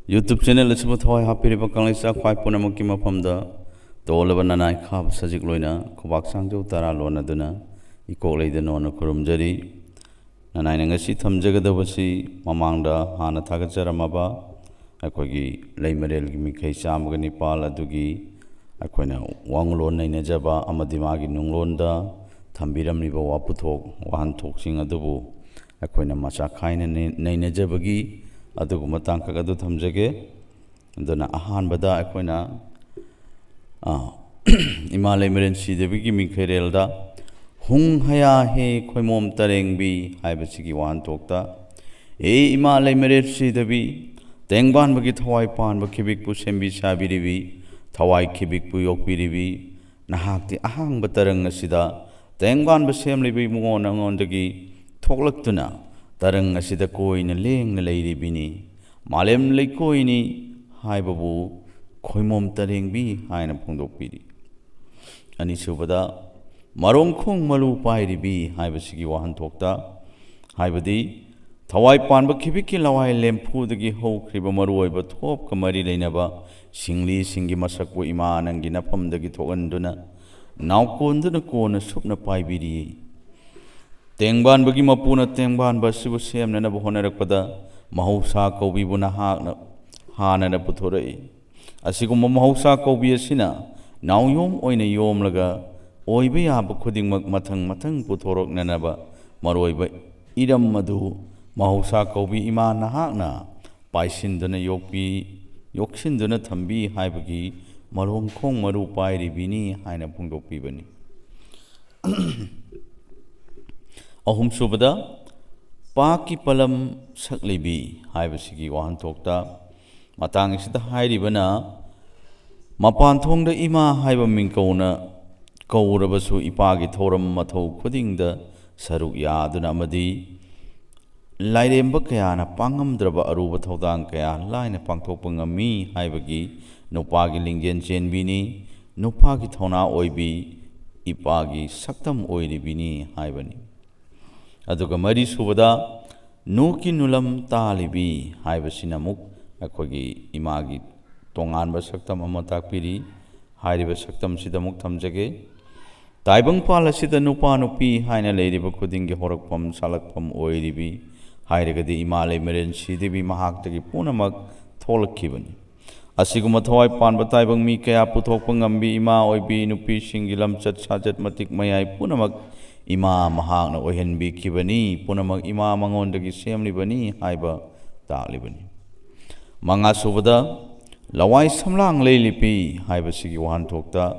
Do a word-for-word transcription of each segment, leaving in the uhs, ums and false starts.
YouTube channel ꯑꯁꯤꯕꯨ ꯊꯋꯥꯏ ꯍꯥꯞꯄꯤꯔꯤꯕ ꯀꯪꯂꯩꯆꯥ ꯈ꯭ꯋꯥꯏ ꯄꯨꯝꯅꯃꯛꯀꯤ ꯃꯐꯝꯗ ꯇꯣꯜꯂꯕ ꯅꯅꯥꯏ ꯈꯥꯕ ꯁꯖꯤꯛ ꯂꯣꯏꯅ ꯈꯨꯕꯥꯛ ꯁꯥꯡꯖꯧ ꯇꯔꯥ ꯂꯣꯟꯅꯗꯨꯅ ꯏꯀꯣꯛ ꯂꯩꯗꯅꯣꯅ ꯈꯨꯔꯨꯝꯖꯔꯤ꯫ ꯅꯅꯥꯏꯅ ꯉꯁꯤ ꯊꯝꯖꯒꯗꯕꯁꯤ ꯃꯃꯥꯡꯗ ꯍꯥꯟꯅ ꯊꯥꯒꯠꯆꯔꯝꯃꯕ ꯑꯩꯈꯣꯏꯒꯤ ꯂꯩꯃꯔꯦꯜꯒꯤ ꯃꯤꯈꯩ ꯆꯥꯝꯃꯒ ꯅꯤꯄꯥꯜ ꯑꯗꯨꯒꯤ ꯑꯩꯈꯣꯏꯅ ꯋꯥꯉꯨꯂꯣꯟ ꯅꯩꯅꯖꯕ ꯑꯃꯗꯤ ꯃꯥꯒꯤ ꯅꯨꯡꯂꯣꯟꯗ ꯊꯝꯕꯤꯔꯝꯂꯤꯕ ꯋꯥꯄꯨꯊꯣꯛ ꯋꯥꯍꯟꯊꯣꯛꯁꯤꯡ ꯑꯗꯨꯕꯨ ꯑꯩꯈꯣꯏꯅ ꯃꯆꯥ ꯈꯥꯏꯅ ꯅꯩ-, ꯅꯩꯅꯖꯕꯒꯤ ꯑꯗꯨꯒꯨꯝꯕ ꯇꯥꯡꯀꯛ ꯑꯗꯨ ꯊꯝꯖꯒꯦ꯫ ꯑꯗꯨꯅ ꯑꯍꯥꯟꯕꯗ ꯑꯩꯈꯣꯏꯅ, ꯑ, ꯏꯃꯥ ꯂꯩꯃꯔꯦꯟ ꯁꯤꯗꯕꯤꯒꯤ ꯃꯤꯡꯈꯩꯔꯦꯜꯗ "ꯍꯨꯡ ꯍꯌꯥ ꯍꯦ ꯈꯣꯏꯃꯣꯝ ꯇꯔꯦꯡꯕꯤ" ꯍꯥꯏꯕꯁꯤꯒꯤ ꯋꯥꯍꯟꯊꯣꯛꯇ, "ꯍꯦ ꯏꯃꯥ ꯂꯩꯃꯔꯦꯟ ꯁꯤꯗꯕꯤ, ꯇꯦꯡꯕꯥꯟꯕꯒꯤ ꯊꯋꯥꯏ ꯄꯥꯟꯕ ꯈꯤꯕꯤꯛꯄꯨ ꯁꯦꯝꯕꯤ ꯁꯥꯕꯤꯔꯤꯕꯤ, ꯊꯋꯥꯏ ꯈꯤꯕꯤꯛꯄꯨ ꯌꯣꯛꯄꯤꯔꯤꯕꯤ, ꯅꯍꯥꯛꯇꯤ ꯑꯍꯥꯡꯕ ꯇꯔꯪ ꯑꯁꯤꯗ ꯇꯦꯡꯕꯥꯟꯕ ꯁꯦꯝꯂꯤꯕ ꯏꯕꯨꯡꯉꯣ ꯅꯉꯣꯟꯗꯒꯤ ꯊꯣꯛꯂꯛꯇꯨꯅ ꯇꯔꯪ ꯑꯁꯤꯗ ꯀꯣꯏꯅ ꯂꯦꯡꯅ ꯂꯩꯔꯤꯕꯤꯅꯤ꯫ ꯃꯥꯂꯦꯝ ꯂꯩꯀꯣꯏꯅꯤ" ꯍꯥꯏꯕꯕꯨ ꯈꯣꯏꯃꯣꯝ ꯇꯔꯦꯡꯕꯤ ꯍꯥꯏꯅ ꯐꯣꯡꯗꯣꯛꯄꯤꯔꯤ꯫ ꯑꯅꯤꯁꯨꯕꯗ, "ꯃꯔꯣꯡꯈꯣꯡ ꯃꯔꯨ ꯄꯥꯏꯔꯤꯕꯤ" ꯍꯥꯏꯕꯁꯤꯒꯤ ꯋꯥꯍꯟꯊꯣꯛꯇ, ꯍꯥꯏꯕꯗꯤ ꯊꯋꯥꯏ ꯄꯥꯟꯕ ꯈꯤꯕꯤꯛꯀꯤ ꯂꯋꯥꯏ ꯂꯦꯝꯐꯨꯗꯒꯤ ꯍꯧꯈ꯭ꯔꯤꯕ ꯃꯔꯨꯑꯣꯏꯕ ꯊꯣꯞꯀ ꯃꯔꯤ ꯂꯩꯅꯕ ꯁꯤꯡꯂꯤꯁꯤꯡꯒꯤ ꯃꯁꯛꯄꯨ ꯏꯃꯥ ꯅꯪꯒꯤ ꯅꯐꯝꯗꯒꯤ ꯊꯣꯛꯍꯟꯗꯨꯅ ꯅꯥꯎꯀꯣꯟꯗꯨꯅ ꯀꯣꯟꯅ ꯁꯨꯞꯅ ꯄꯥꯏꯕꯤꯔꯤ꯫ ꯇꯦꯡꯕꯥꯟꯕꯒꯤ ꯃꯄꯨꯅ ꯇꯦꯡꯕꯥꯟꯕ ꯑꯁꯤꯕꯨ ꯁꯦꯝꯅꯅꯕ ꯍꯣꯠꯅꯔꯛꯄꯗ ꯃꯍꯧꯁꯥ ꯀꯧꯕꯤꯕꯨ ꯅꯍꯥꯛꯅ ꯍꯥꯟꯅꯅ ꯄꯨꯊꯣꯔꯛꯏ꯫ ꯑꯁꯤꯒꯨꯝꯕ ꯃꯍꯧꯁꯥ ꯀꯧꯕꯤ ꯑꯁꯤꯅ ꯅꯥꯎꯌꯣꯝ ꯑꯣꯏꯅ ꯌꯣꯝꯂꯒ ꯑꯣꯏꯕ ꯌꯥꯕ ꯈꯨꯗꯤꯡꯃꯛ ꯃꯊꯪ ꯃꯊꯪ ꯄꯨꯊꯣꯔꯛꯅꯅꯕ ꯃꯔꯨꯑꯣꯏꯕ ꯏꯔꯝ ꯑꯗꯨ ꯃꯍꯧꯁꯥ ꯀꯧꯕꯤ ꯏꯃꯥ ꯅꯍꯥꯛꯅ ꯄꯥꯏꯁꯤꯟꯗꯨꯅ ꯌꯣꯛꯄꯤ, ꯌꯣꯛꯁꯤꯟꯗꯨꯅ ꯊꯝꯕꯤ ꯍꯥꯏꯕꯒꯤ ꯃꯔꯣꯡꯈꯣꯡ ꯃꯔꯨ ꯄꯥꯏꯔꯤꯕꯤꯅꯤ ꯍꯥꯏꯅ ꯐꯣꯡꯗꯣꯛꯄꯤꯕꯅꯤ꯫ ꯑꯍꯨꯝꯁꯨꯕꯗ, "ꯄꯥꯛꯀꯤ ꯄꯂꯝ ꯁꯛꯂꯤꯕꯤ" ꯍꯥꯏꯕꯁꯤꯒꯤ ꯋꯥꯍꯟꯊꯣꯛꯇ, ꯃꯇꯥꯡ ꯑꯁꯤꯗ ꯍꯥꯏꯔꯤꯕꯅ, ꯃꯄꯥꯟ ꯊꯣꯡꯗ ꯏꯃꯥ ꯍꯥꯏꯕ ꯃꯤꯡꯀꯧꯅ ꯀꯧꯔꯕꯁꯨ ꯏꯄꯥꯒꯤ ꯊꯧꯔꯝ ꯃꯊꯧ ꯈꯨꯗꯤꯡꯗ ꯁꯔꯨꯛ ꯌꯥꯗꯨꯅ ꯑꯃꯗꯤ ꯂꯥꯏꯔꯦꯝꯕ ꯀꯌꯥꯅ ꯄꯥꯡꯉꯝꯗ꯭ꯔꯕ ꯑꯔꯨꯕ ꯊꯧꯗꯥꯡ ꯀꯌꯥ ꯂꯥꯏꯅ ꯄꯥꯡꯊꯣꯛꯄ ꯉꯝꯃꯤ ꯍꯥꯏꯕꯒꯤ ꯅꯨꯄꯥꯒꯤ ꯂꯤꯡꯖꯦꯜ ꯆꯦꯟꯕꯤꯅꯤ, ꯅꯨꯄꯥꯒꯤ ꯊꯧꯅꯥ ꯑꯣꯏꯕꯤ, ꯏꯄꯥꯒꯤ ꯁꯛꯇꯝ ꯑꯣꯏꯔꯤꯕꯤꯅꯤ ꯍꯥꯏꯕꯅꯤ꯫ ꯑꯗꯨꯒ ꯃꯔꯤꯁꯨꯕꯗ, "ꯅꯨꯀꯤ ꯅꯨꯂꯝ ꯇꯥꯜꯂꯤꯕꯤ" ꯍꯥꯏꯕꯁꯤꯅ ꯑꯃꯨꯛ ꯑꯩꯈꯣꯏꯒꯤ ꯏꯃꯥꯒꯤ ꯇꯣꯉꯥꯟꯕ ꯁꯛꯇꯝ ꯑꯃ ꯇꯥꯛꯄꯤꯔꯤ꯫ ꯍꯥꯏꯔꯤꯕ ꯁꯛꯇꯝꯁꯤꯗ ꯑꯃꯨꯛ ꯊꯝꯖꯒꯦ꯫ ꯇꯥꯏꯕꯪꯄꯥꯜ ꯑꯁꯤꯗ ꯅꯨꯄꯥ ꯅꯨꯄꯤ ꯍꯥꯏꯅ ꯂꯩꯔꯤꯕ ꯈꯨꯗꯤꯡꯒꯤ ꯍꯧꯔꯛꯐꯝ ꯁꯥꯠꯂꯛꯐꯝ ꯑꯣꯏꯔꯤꯕꯤ ꯍꯥꯏꯔꯒꯗꯤ ꯏꯃꯥ ꯂꯩꯃꯔꯦꯟ ꯁꯤꯗꯦꯕꯤ ꯃꯍꯥꯛꯇꯒꯤ ꯄꯨꯝꯅꯃꯛ ꯊꯣꯛꯂꯛꯈꯤꯕꯅꯤ꯫ ꯑꯁꯤꯒꯨꯝꯕ ꯊꯋꯥꯏ ꯄꯥꯟꯕ ꯇꯥꯏꯕꯪ ꯃꯤ ꯀꯌꯥ ꯄꯨꯊꯣꯛꯄ ꯉꯝꯕꯤ ꯏꯃꯥ ꯑꯣꯏꯕꯤ ꯅꯨꯄꯤꯁꯤꯡꯒꯤ ꯂꯝꯆꯠ ꯁꯥꯖꯠ ꯃꯇꯤꯛ ꯃꯌꯥꯏ ꯄꯨꯝꯅꯃꯛ ꯏꯃꯥ ꯃꯍꯥꯛꯅ ꯑꯣꯏꯍꯟꯕꯤꯈꯤꯕꯅꯤ, ꯄꯨꯝꯅꯃꯛ ꯏꯃꯥ ꯃꯉꯣꯟꯗꯒꯤ ꯁꯦꯝꯂꯤꯕꯅꯤ ꯍꯥꯏꯕ ꯇꯥꯛꯂꯤꯕꯅꯤ꯫ ꯃꯉꯥꯁꯨꯕꯗ, ꯂꯋꯥꯏ ꯁꯝꯂꯥꯡ ꯂꯩ ꯂꯤꯄꯤ ꯍꯥꯏꯕꯁꯤꯒꯤ ꯋꯥꯍꯟꯊꯣꯛꯇ,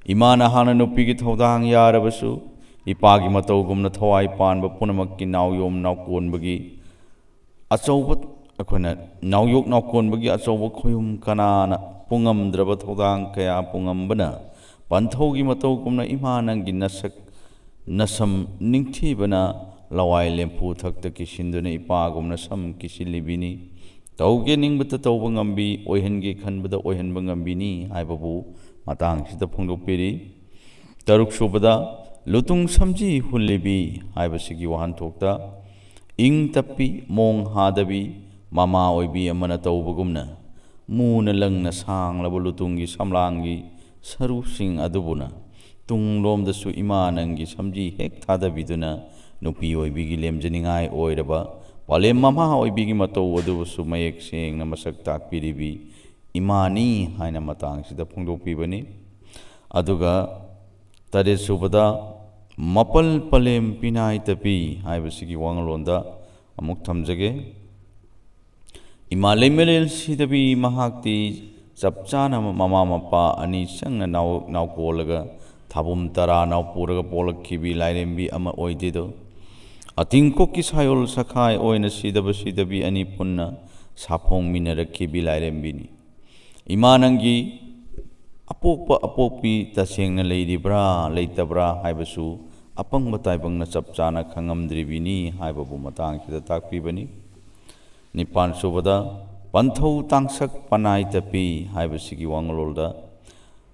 ꯏꯃꯥꯅ ꯍꯥꯟꯅ ꯅꯨꯄꯤꯒꯤ ꯊꯧꯗꯥꯡ ꯌꯥꯔꯕꯁꯨ, ꯏꯄꯥꯒꯤ ꯃꯇꯧꯒꯨꯝꯅ ꯊꯋꯥꯏ ꯄꯥꯟꯕ ꯄꯨꯝꯅꯃꯛꯀꯤ ꯅꯥꯎꯌꯣꯝ ꯅꯥꯎꯀꯣꯟꯕꯒꯤ ꯑꯆꯧꯕ, ꯑꯩꯈꯣꯏꯅ ꯅꯥꯎꯌꯣꯛ ꯅꯥꯎꯀꯣꯟꯕꯒꯤ ꯑꯆꯧꯕ ꯈꯣꯌꯨꯝ ꯀꯅꯥꯅ ꯄꯨꯉꯝꯗ꯭ꯔꯕ ꯊꯧꯗꯥꯡ ꯀꯌꯥ ꯄꯨꯉꯝꯕꯅ, ꯄꯟꯊꯧꯒꯤ ꯃꯇꯧꯒꯨꯝꯅ ꯏꯃꯥ ꯅꯪꯒꯤ ꯅꯁꯛ ꯅꯁꯝ ꯅꯤꯡꯊꯤꯕꯅ ꯂꯋꯥꯏ ꯂꯦꯝꯐꯨ ꯊꯛꯇ ꯀꯤꯁꯤꯟꯗꯨꯅ ꯏꯄꯥꯒꯨꯝꯅ ꯁꯝ ꯀꯤꯁꯤꯜꯂꯤꯕꯤꯅꯤ꯫ ꯇꯧꯒꯦ ꯅꯤꯡꯕꯇ ꯇꯧꯕ ꯉꯝꯕꯤ, ꯑꯣꯏꯍꯟꯒꯦ ꯈꯟꯕꯗ ꯑꯣꯏꯍꯟꯕ ꯉꯝꯕꯤꯅꯤ ꯍꯥꯏꯕꯕꯨ ꯃꯇꯥꯡꯁꯤꯗ ꯐꯣꯡꯗꯣꯛꯄꯤꯔꯤ꯫ ꯇꯔꯨꯛ ꯁꯨꯕꯗ, ꯂꯨꯇꯨꯡ ꯁꯝꯖꯤ ꯍꯨꯜꯂꯤꯕꯤ ꯍꯥꯏꯕꯁꯤꯒꯤ ꯋꯥꯍꯟꯊꯣꯛꯇ, ꯏꯪ ꯇꯞꯄꯤ, ꯃꯣꯡ ꯍꯥꯗꯕꯤ, ꯃꯃꯥ ꯑꯣꯏꯕꯤ ꯑꯃꯅ ꯇꯧꯕꯒꯨꯝꯅ, ꯃꯨꯅ ꯂꯪꯅ ꯁꯥꯡꯂꯕ ꯂꯨꯇꯨꯡꯒꯤ ꯁꯝꯂꯥꯡꯒꯤ ꯁꯔꯨꯁꯤꯡ ꯑꯗꯨꯕꯨꯅ ꯇꯨꯡꯂꯣꯝꯗꯁꯨ ꯏꯃꯥ ꯅꯪꯒꯤ ꯁꯝꯖꯤ ꯍꯦꯛ ꯊꯥꯗꯕꯤꯗꯨꯅ, ꯅꯨꯄꯤ ꯑꯣꯏꯕꯤꯒꯤ ꯂꯦꯝꯖꯅꯤꯡꯉꯥꯏ ꯑꯣꯏꯔꯕ ꯄꯥꯂꯦꯝ ꯃꯃꯥ ꯑꯣꯏꯕꯤꯒꯤ ꯃꯇꯧ ꯑꯗꯨꯕꯨꯁꯨ ꯃꯌꯦꯛ ꯁꯦꯡꯅ ꯃꯁꯛ ꯇꯥꯛꯄꯤꯔꯤꯕꯤ ꯏꯃꯥꯅꯤ ꯍꯥꯏꯅ ꯃꯇꯥꯡꯁꯤꯗ ꯐꯣꯡꯗꯣꯛꯄꯤꯕꯅꯤ꯫ ꯑꯗꯨꯒ ꯇꯔꯦꯠ ꯁꯨꯕꯗ, ꯃꯄꯜ ꯄꯂꯦꯝ ꯄꯤꯅꯥꯏ ꯇꯄꯤ ꯍꯥꯏꯕꯁꯤꯒꯤ ꯋꯥꯉꯂꯣꯟꯗ ꯑꯃꯨꯛ ꯊꯝꯖꯒꯦ꯫ ꯏꯃꯥ ꯂꯩꯃꯔꯦꯜ ꯁꯤꯗꯕꯤ ꯃꯍꯥꯛꯇꯤ ꯆꯞ ꯆꯥꯅ ꯃꯃꯥ ꯃꯄꯥ ꯑꯅꯤ ꯆꯪꯅ ꯅꯥꯎ-, ꯅꯥꯎꯀꯣꯜꯂꯒ ꯊꯥꯕꯨꯝ ꯇꯔꯥ ꯅꯥꯎꯄꯨꯔꯒ ꯄꯣꯛꯂꯛꯈꯤꯕꯤ ꯂꯥꯏꯔꯦꯝꯕꯤ ꯑꯃ ꯑꯣꯏꯗꯦꯗꯣ꯫ ꯑꯇꯤꯡꯀꯣꯛꯀꯤ ꯁꯥꯌꯣꯜ ꯁꯈꯥꯏ ꯑꯣꯏꯅ ꯁꯤꯗꯕ ꯁꯤꯗꯕꯤ ꯑꯅꯤ ꯄꯨꯟꯅ ꯁꯥꯐꯣꯡꯃꯤꯟꯅꯔꯛꯈꯤꯕꯤ ꯂꯥꯏꯔꯦꯝꯕꯤꯅꯤ꯫ ꯏꯃꯥ ꯅꯪꯒꯤ ꯑꯄꯣꯛꯄ ꯑꯄꯣꯛꯄꯤ ꯇꯁꯦꯡꯅ ꯂꯩꯔꯤꯕ꯭ꯔꯥ ꯂꯩꯇꯕ꯭ꯔꯥ ꯍꯥꯏꯕꯁꯨ ꯑꯄꯪꯕ ꯇꯥꯏꯕꯪꯅ ꯆꯞ ꯆꯥꯅ ꯈꯪꯉꯝꯗ꯭ꯔꯤꯕꯤꯅꯤ ꯍꯥꯏꯕꯕꯨ ꯃꯇꯥꯡꯁꯤꯗ ꯇꯥꯛꯄꯤꯕꯅꯤ꯫ ꯅꯤꯄꯥꯟ ꯁꯨꯕꯗ, ꯄꯟꯊꯧ ꯇꯥꯡꯁꯛ ꯄꯅꯥꯏ ꯇꯞꯄꯤ ꯍꯥꯏꯕꯁꯤꯒꯤ ꯋꯥꯉꯂꯣꯜꯗ,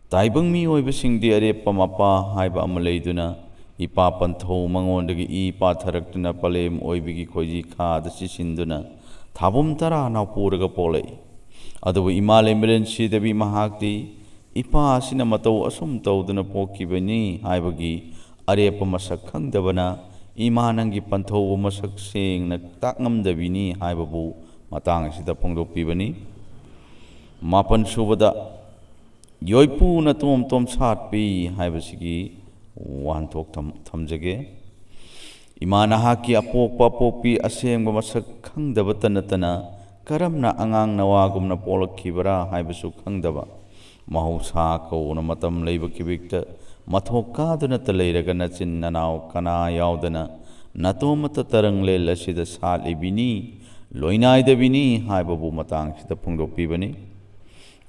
ꯇꯥꯏꯕꯪ ꯃꯤꯑꯣꯏꯕꯁꯤꯡꯗꯤ ꯑꯔꯦꯞꯄ ꯃꯄꯥ ꯍꯥꯏꯕ ꯑꯃ ꯂꯩꯗꯨꯅ, ꯏꯄꯥ ꯄꯟꯊꯧ ꯃꯉꯣꯟꯗꯒꯤ ꯏ ꯄꯥꯊꯔꯛꯇꯨꯅ ꯄꯂꯦꯝ ꯑꯣꯏꯕꯤꯒꯤ ꯈꯣꯏꯖꯤ ꯈꯥꯗ ꯆꯤꯁꯤꯟꯗꯨꯅ, ꯊꯥꯕꯨꯝ ꯇꯔꯥ ꯅꯥꯎꯄꯨꯔꯒ ꯄꯣꯛꯂꯛꯏ꯫ ꯑꯗꯨꯕꯨ ꯏꯃꯥ ꯂꯩꯃꯔꯦꯟ ꯁꯤꯗꯕꯤ ꯃꯍꯥꯛꯇꯤ ꯏꯄꯥ ꯑꯁꯤꯅ ꯃꯇꯧ ꯑꯁꯨꯝ ꯇꯧꯗꯨꯅ ꯄꯣꯛꯈꯤꯕꯅꯤ ꯍꯥꯏꯕꯒꯤ ꯑꯔꯦꯞꯄ ꯃꯁꯛ ꯈꯪꯗꯕꯅ ꯏꯃꯥ ꯅꯪꯒꯤ ꯄꯟꯊꯧꯕ ꯃꯁꯛ ꯁꯦꯡꯅ ꯇꯥꯛꯉꯝꯗꯕꯤꯅꯤ ꯍꯥꯏꯕꯕꯨ ꯃꯇꯥꯡ ꯑꯁꯤꯗ ꯐꯣꯡꯗꯣꯛꯄꯤꯕꯅꯤ꯫ ꯃꯥꯄꯟ ꯁꯨꯕꯗ, ꯌꯣꯏꯄꯨ ꯅꯇꯣꯝ ꯇꯣꯝ ꯁꯥꯠꯄꯤ ꯍꯥꯏꯕꯁꯤꯒꯤ ꯋꯥꯍꯟꯊꯣꯛ ꯊꯝ-, ꯊꯝꯖꯒꯦ꯫ ꯏꯃꯥ ꯅꯍꯥꯛꯀꯤ ꯑꯄꯣꯛꯄ ꯑꯄꯣꯛꯄꯤ ꯑꯁꯦꯡꯕ ꯃꯁꯛ ꯈꯪꯗꯕꯇ ꯅꯠꯇꯅ ꯀꯔꯝꯅ ꯑꯉꯥꯡ ꯅꯋꯥꯒꯨꯝꯅ ꯄꯣꯛꯂꯛꯈꯤꯕꯔꯥ ꯍꯥꯏꯕꯁꯨ ꯈꯪꯗꯕ, ꯃꯍꯧꯁꯥ ꯀꯧꯅ ꯃꯇꯝ ꯂꯩꯕ ꯀꯤꯕꯤꯛꯇ ꯃꯊꯣꯛ ꯀꯥꯗꯨꯅꯇ ꯂꯩꯔꯒ ꯅꯆꯤꯟ ꯅꯅꯥꯎ ꯀꯅꯥ ꯌꯥꯎꯗꯅ ꯅꯇꯣꯝꯇ ꯇꯔꯪꯂꯦꯜ ꯑꯁꯤꯗ ꯁꯥꯠꯂꯤꯕꯤꯅꯤ, ꯂꯣꯏꯅꯥꯏꯗꯕꯤꯅꯤ ꯍꯥꯏꯕꯕꯨ ꯃꯇꯥꯡꯁꯤꯗ ꯐꯣꯡꯗꯣꯛꯄꯤꯕꯅꯤ꯫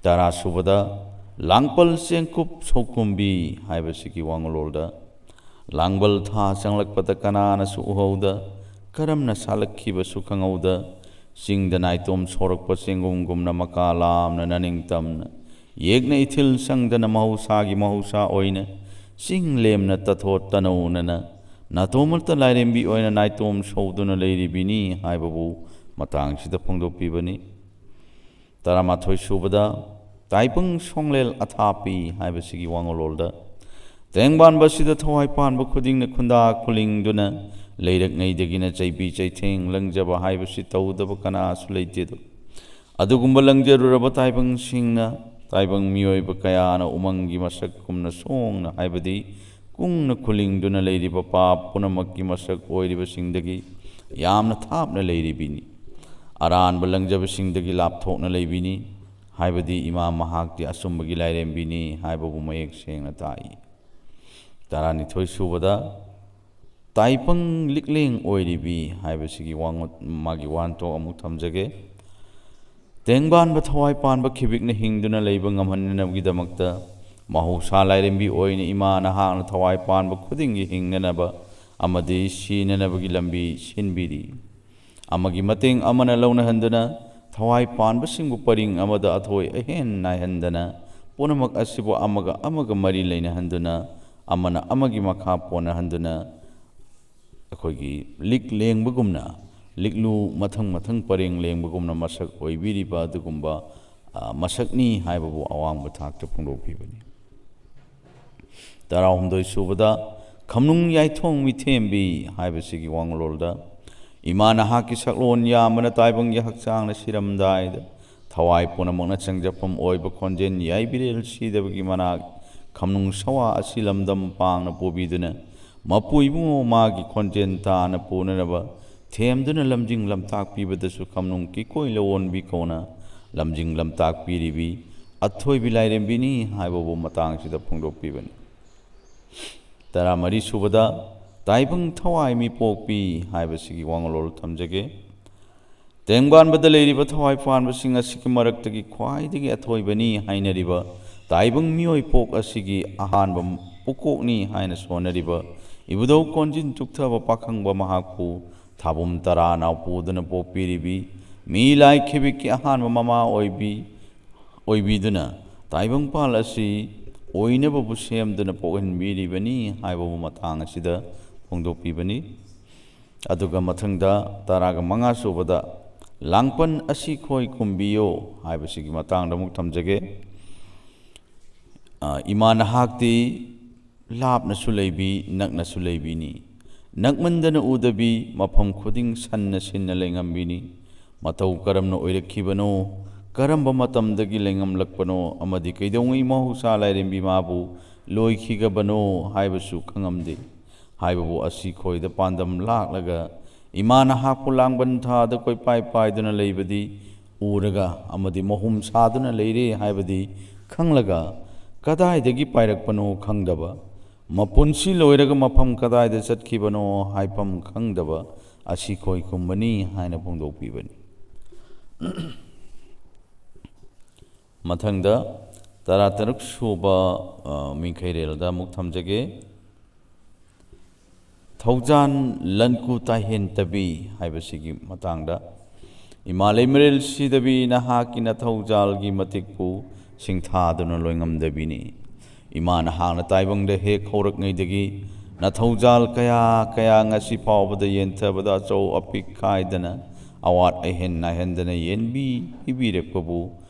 ꯇꯔꯥ ꯁꯨꯕꯗ, ꯂꯥꯡꯄꯜ ꯆꯦꯡꯀꯨꯞ ꯁꯧꯀꯨꯝꯕꯤ ꯍꯥꯏꯕꯁꯤꯒꯤ ꯋꯥꯉꯨꯂꯣꯜꯗ, ꯂꯥꯡꯕꯜ ꯊꯥ ꯆꯪꯂꯛꯄꯗ ꯀꯅꯥꯅꯁꯨ ꯎꯍꯧꯗ, ꯀꯔꯝꯅ ꯁꯥꯠꯂꯛꯈꯤꯕꯁꯨ ꯈꯪꯍꯧꯗ, ꯆꯤꯡꯗ ꯅꯥꯏꯇꯣꯝ ꯁꯣꯔꯛꯄ ꯆꯦꯡꯒꯨꯝꯒꯨꯝꯅ ꯃꯀꯥ ꯂꯥꯝꯅ ꯅꯅꯤꯡꯇꯝꯅ, ꯌꯦꯛꯅ ꯏꯊꯤꯜ ꯁꯪꯗꯅ ꯃꯍꯧꯁꯥꯒꯤ ꯃꯍꯧꯁꯥ ꯑꯣꯏꯅ ꯆꯤꯡ ꯂꯦꯝꯅ ꯇꯊꯣꯠ ꯇꯅꯧꯅꯅ ꯅꯥꯇꯣꯝꯃꯠꯇ ꯂꯥꯏꯔꯦꯝꯕꯤ ꯑꯣꯏꯅ ꯅꯥꯏꯇꯣꯝ ꯁꯧꯗꯨꯅ ꯂꯩꯔꯤꯕꯤꯅꯤ ꯍꯥꯏꯕꯕꯨ ꯃꯇꯥꯡꯁꯤꯗ ꯐꯣꯡꯗꯣꯛꯄꯤꯕꯅꯤ꯫ ꯇꯔꯥꯃꯥꯊꯣꯏ ꯁꯨꯕꯗ, ꯇꯥꯏꯕꯪ ꯁꯣꯡꯂꯦꯜ ꯑꯊꯥꯞꯄꯤ ꯍꯥꯏꯕꯁꯤꯒꯤ ꯋꯥꯉꯨꯂꯣꯜꯗ, ꯇꯦꯡꯕꯥꯟꯕꯁꯤꯗ ꯊꯋꯥꯏ ꯄꯥꯟꯕ ꯈꯨꯗꯤꯡꯅ ꯈꯨꯟꯗꯥ ꯈꯨꯂꯤꯡꯗꯨꯅ ꯂꯩꯔꯛꯉꯩꯗꯒꯤꯅ ꯆꯩꯕꯤ ꯆꯩꯊꯦꯡ ꯂꯪꯖꯕ ꯍꯥꯏꯕꯁꯤ ꯇꯧꯗꯕ ꯀꯅꯥꯁꯨ ꯂꯩꯇꯦꯗꯣ꯫ ꯑꯗꯨꯒꯨꯝꯕ ꯂꯪꯖꯔꯨꯔꯕ ꯇꯥꯏꯕꯪꯁꯤꯡꯅ, ꯇꯥꯏꯕꯪ ꯃꯤꯑꯣꯏꯕ ꯀꯌꯥꯅ ꯎꯃꯪꯒꯤ ꯃꯁꯛꯀꯨꯝꯅ ꯁꯣꯡꯅ, ꯍꯥꯏꯕꯗꯤ ꯀꯨꯡꯅ ꯈꯨꯂꯤꯡꯗꯨꯅ ꯂꯩꯔꯤꯕ ꯄꯥꯞ ꯄꯨꯝꯅꯃꯛꯀꯤ ꯃꯁꯛ ꯑꯣꯏꯔꯤꯕꯁꯤꯡꯗꯒꯤ ꯌꯥꯝꯅ ꯊꯥꯞꯅ ꯂꯩꯔꯤꯕꯤꯅꯤ꯫ ꯑꯔꯥꯟꯕ ꯂꯪꯖꯕꯁꯤꯡꯗꯒꯤ ꯂꯥꯞꯊꯣꯛꯅ ꯂꯩꯕꯤꯅꯤ, ꯍꯥꯏꯕꯗꯤ ꯏꯃꯥ ꯃꯍꯥꯛꯇꯤ ꯑꯆꯨꯝꯕꯒꯤ ꯂꯥꯏꯔꯦꯝꯕꯤꯅꯤ ꯍꯥꯏꯕꯕꯨ ꯃꯌꯦꯛ ꯁꯦꯡꯅ ꯇꯥꯛꯏ꯫ ꯇꯔꯥꯅꯤꯊꯣꯏ ꯁꯨꯕꯗ, ꯇꯥꯏꯕꯪ ꯂꯤꯛꯂꯦꯡ ꯑꯣꯏꯔꯤꯕꯤ ꯍꯥꯏꯕꯁꯤꯒꯤ ꯋꯥꯉꯨ-, ꯃꯥꯒꯤ ꯋꯥꯍꯟꯊꯣꯛ ꯑꯃꯨꯛ ꯊꯝꯖꯒꯦ꯫ ꯇꯦꯡꯕꯥꯟꯕ ꯊꯋꯥꯏ ꯄꯥꯟꯕ ꯈꯤꯕꯤꯛꯅ ꯍꯤꯡꯗꯨꯅ ꯂꯩꯕ ꯉꯝꯍꯟꯅꯅꯕꯒꯤꯗꯃꯛꯇ ꯃꯍꯧꯁꯥ ꯂꯥꯏꯔꯦꯝꯕꯤ ꯑꯣꯏꯅ ꯏꯃꯥ ꯅꯍꯥꯛꯅ ꯊꯋꯥꯏ ꯄꯥꯟꯕ ꯈꯨꯗꯤꯡꯒꯤ ꯍꯤꯡꯅꯅꯕ ꯑꯃꯗꯤ ꯁꯤꯅꯅꯕꯒꯤ ꯂꯝꯕꯤ ꯁꯤꯟꯕꯤꯔꯤ꯫ ꯑꯃꯒꯤ ꯃꯇꯦꯡ ꯑꯃꯅ ꯂꯧꯅꯍꯟꯗꯨꯅ ꯊꯋꯥꯏ ꯄꯥꯟꯕꯁꯤꯡꯕꯨ ꯄꯔꯤꯡ ꯑꯃꯗ ꯑꯊꯣꯏ ꯑꯍꯦꯟ ꯅꯥꯏꯍꯟꯗꯅ ꯄꯨꯝꯅꯃꯛ ꯑꯁꯤꯕꯨ ꯑꯃꯒ ꯑꯃꯒ ꯃꯔꯤ ꯂꯩꯅꯍꯟꯗꯨꯅ ꯑꯃꯅ ꯑꯃꯒꯤ ꯃꯈꯥ ꯄꯣꯟꯅꯍꯟꯗꯨꯅ ꯑꯩꯈꯣꯏꯒꯤ ꯂꯤꯛ ꯂꯦꯡꯕꯒꯨꯝꯅ ꯂꯤꯛꯂꯨ ꯃꯊꯪ ꯃꯊꯪ ꯄꯔꯦꯡ ꯂꯦꯡꯕꯒꯨꯝꯅ ꯃꯁꯛ ꯑꯣꯏꯕꯤꯔꯤꯕ ꯑꯗꯨꯒꯨꯝꯕ, ꯑ, ꯃꯁꯛꯅꯤ ꯍꯥꯏꯕꯕꯨ ꯑꯋꯥꯡꯕ ꯊꯥꯛꯇ ꯐꯣꯡꯗꯣꯛꯄꯤꯕꯅꯤ꯫ ꯇꯔꯥꯍꯨꯝꯗꯣꯏ ꯁꯨꯕꯗ, ꯈꯝꯅꯨꯡ ꯌꯥꯏꯊꯣꯡ ꯃꯤꯊꯦꯝꯕꯤ ꯍꯥꯏꯕꯁꯤꯒꯤ ꯋꯥꯉꯂꯣꯜꯗ, ꯏꯃꯥ ꯅꯍꯥꯛꯀꯤ ꯁꯛꯂꯣꯟ ꯌꯥꯝꯕꯅ ꯇꯥꯏꯕꯪꯒꯤ ꯍꯛꯆꯥꯡꯅ ꯁꯤꯔꯝꯗꯥꯏꯗ ꯊꯋꯥꯏ ꯄꯨꯝꯅꯃꯛꯅ ꯆꯪꯖꯐꯝ ꯑꯣꯏꯕ ꯈꯣꯟꯖꯦꯜ ꯌꯥꯏꯕꯤꯔꯦꯜ ꯁꯤꯗꯕꯒꯤ ꯃꯅꯥꯛ ꯈꯝꯅꯨꯡ ꯁꯋꯥ ꯑꯁꯤ ꯂꯝꯗꯝ ꯄꯥꯡꯅ ꯄꯨꯕꯤꯗꯨꯅ, ꯃꯄꯨ ꯏꯕꯨꯡꯉꯣ ꯃꯥꯒꯤ ꯈꯣꯟꯖꯦꯜ ꯇꯥꯅ ꯄꯨꯅꯅꯕ ꯊꯦꯝꯗꯨꯅ ꯂꯝꯖꯤꯡ ꯂꯝꯇꯥꯛꯄꯤꯕꯗꯁꯨ ꯈꯝꯅꯨꯡ ꯀꯤꯀꯣꯏ ꯂꯋꯣꯟꯕꯤ ꯀꯧꯅ ꯂꯝꯖꯤꯡ ꯂꯝꯇꯥꯛꯄꯤꯔꯤꯕꯤ ꯑꯊꯣꯏꯕꯤ ꯂꯥꯏꯔꯦꯝꯕꯤꯅꯤ ꯍꯥꯏꯕꯕꯨ ꯃꯇꯥꯡꯁꯤꯗ ꯐꯣꯡꯗꯣꯛꯄꯤꯕꯅꯤ꯫ ꯇꯔꯥꯃꯔꯤ ꯁꯨꯕꯗ, ꯇꯥꯏꯕꯪ ꯊꯋꯥꯏ ꯃꯤꯄꯣꯛꯄꯤ ꯍꯥꯏꯕꯁꯤꯒꯤ ꯋꯥꯉꯂꯣꯜ ꯊꯝꯖꯒꯦ꯫ ꯇꯦꯡꯕꯥꯟꯕꯗ ꯂꯩꯔꯤꯕ ꯊꯋꯥꯏ ꯄꯥꯟꯕꯁꯤꯡ ꯑꯁꯤꯒꯤ ꯃꯔꯛꯇꯒꯤ ꯈ꯭ꯋꯥꯏꯗꯒꯤ ꯑꯊꯣꯏꯕꯅꯤ ꯍꯥꯏꯅꯔꯤꯕ ꯇꯥꯏꯕꯪ ꯃꯤꯑꯣꯏ ꯄꯣꯛ ꯑꯁꯤꯒꯤ ꯑꯍꯥꯟꯕ ꯄꯨꯀꯣꯛꯅꯤ ꯍꯥꯏꯅ ꯁꯣꯟꯅꯔꯤꯕ ꯏꯕꯨꯙꯧ ꯀꯣꯟꯖꯤꯟ ꯆꯨꯞꯊꯕ ꯄꯥꯈꯪꯕ ꯃꯍꯥꯛꯄꯨ ꯊꯥꯕꯨꯝ ꯇꯔꯥꯅꯥꯎ ꯄꯨꯗꯨꯅ ꯄꯣꯛꯄꯤꯔꯤꯕꯤ ꯃꯤ ꯂꯥꯏ ꯈꯤꯕꯤꯛꯀꯤ ꯑꯍꯥꯟꯕ ꯃꯃꯥ ꯑꯣꯏꯕꯤ, ꯑꯣꯏꯕꯤꯗꯨꯅ ꯇꯥꯏꯕꯪꯄꯥꯜ ꯑꯁꯤ ꯑꯣꯏꯅꯕꯕꯨ ꯁꯦꯝꯗꯨꯅ ꯄꯣꯛꯍꯟꯕꯤꯔꯤꯕꯅꯤ ꯍꯥꯏꯕꯕꯨ ꯃꯇꯥꯡ ꯑꯁꯤꯗ ꯐꯣꯡꯗꯣꯛꯄꯤꯕꯅꯤ꯫ ꯑꯗꯨꯒ ꯃꯊꯪꯗ ꯇꯔꯥꯒ ꯃꯉꯥ ꯁꯨꯕꯗ ꯂꯥꯡꯄꯟ ꯑꯁꯤ ꯈꯣꯏ ꯀꯨꯝꯕꯤꯌꯣ ꯍꯥꯏꯕꯁꯤꯒꯤ ꯃꯇꯥꯡꯗ ꯑꯃꯨꯛ ꯊꯝꯖꯒꯦ꯫ ꯑ, ꯏꯃꯥ ꯅꯍꯥꯛꯇꯤ ꯂꯥꯞꯅꯁꯨ ꯂꯩꯕꯤ, ꯅꯛꯅꯁꯨ ꯂꯩꯕꯤꯅꯤ꯫ ꯅꯛꯃꯟꯗꯅ ꯎꯗꯕꯤ, ꯃꯐꯝ ꯈꯨꯗꯤꯡ ꯁꯟꯅ ꯁꯤꯟꯅ ꯂꯩꯉꯝꯕꯤꯅꯤ꯫ ꯃꯇꯧ ꯀꯔꯝꯅ ꯑꯣꯏꯔꯛꯈꯤꯕꯅꯣ, ꯀꯔꯝꯕ ꯃꯇꯝꯗꯒꯤ ꯂꯩꯉꯝꯂꯛꯄꯅꯣ, ꯑꯃꯗꯤ ꯀꯩꯗꯧꯉꯩ ꯃꯍꯧꯁꯥ ꯂꯥꯏꯔꯦꯝꯕꯤ ꯃꯥꯕꯨ ꯂꯣꯏꯈꯤꯒꯕꯅꯣ ꯍꯥꯏꯕꯁꯨ ꯈꯪꯉꯝꯗꯦ꯫ ꯍꯥꯏꯕꯕꯨ ꯑꯁꯤ ꯈꯣꯏꯗ ꯄꯥꯟꯗꯝ ꯂꯥꯛꯂꯒ ꯏꯃꯥ ꯅꯍꯥꯛꯄꯨ ꯂꯥꯡꯕꯟ ꯊꯥꯗ ꯀꯣꯏꯄꯥꯏ ꯄꯥꯏꯗꯨꯅ ꯂꯩꯕꯗꯤ ꯎꯔꯒ ꯑꯃꯗꯤ ꯃꯍꯨꯝ ꯁꯥꯗꯨꯅ ꯂꯩꯔꯦ ꯍꯥꯏꯕꯗꯤ ꯈꯪꯂꯒ ꯀꯗꯥꯏꯗꯒꯤ ꯄꯥꯏꯔꯛꯄꯅꯣ ꯈꯪꯗꯕ, ꯃꯄꯨꯟꯁꯤ ꯂꯣꯏꯔꯒ ꯃꯐꯝ ꯀꯗꯥꯏꯗ ꯆꯠꯈꯤꯕꯅꯣ ꯍꯥꯏꯐꯝ ꯈꯪꯗꯕ ꯑꯁꯤ ꯈꯣꯏ ꯀꯨꯝꯕꯅꯤ ꯍꯥꯏꯅ ꯐꯣꯡꯗꯣꯛꯄꯤꯕꯅꯤ꯫ ꯃꯊꯪꯗ ꯇꯔꯥꯇꯔꯨꯛ ꯁꯨꯕ, ꯑ, ꯃꯤꯡꯈꯩꯔꯦꯜꯗ ꯑꯃꯨꯛ ꯊꯝꯖꯒꯦ꯫ ꯊꯧꯖꯥꯟ ꯂꯟꯀꯨ ꯇꯥꯏꯍꯦꯟꯇꯕꯤ ꯍꯥꯏꯕꯁꯤꯒꯤ ꯃꯇꯥꯡꯗ, ꯏꯃꯥ ꯂꯩꯃꯔꯦꯜ ꯁꯤꯗꯕꯤ ꯅꯍꯥꯛꯀꯤ ꯅꯊꯧꯖꯥꯜꯒꯤ ꯃꯇꯤꯛꯄꯨ ꯁꯤꯡꯊꯥꯗꯨꯅ ꯂꯣꯏꯉꯝꯗꯕꯤꯅꯤ꯫ ꯏꯃꯥ ꯅꯍꯥꯛꯅ ꯇꯥꯏꯕꯪꯗ ꯍꯦꯛ ꯍꯧꯔꯛꯉꯩꯗꯒꯤ ꯅꯊꯧꯖꯥꯜ ꯀꯌꯥ ꯀꯌꯥ ꯉꯁꯤ ꯐꯥꯎꯕꯗ ꯌꯦꯟꯊꯕꯗ ꯑꯆꯧ ꯑꯄꯤꯛ ꯈꯥꯏꯗꯅ, ꯑꯋꯥꯠ ꯑꯍꯦꯟ ꯅꯥꯏꯍꯟꯗꯅ ꯌꯦꯟꯕꯤ ꯄꯤꯕꯤꯔꯛꯄꯕꯨ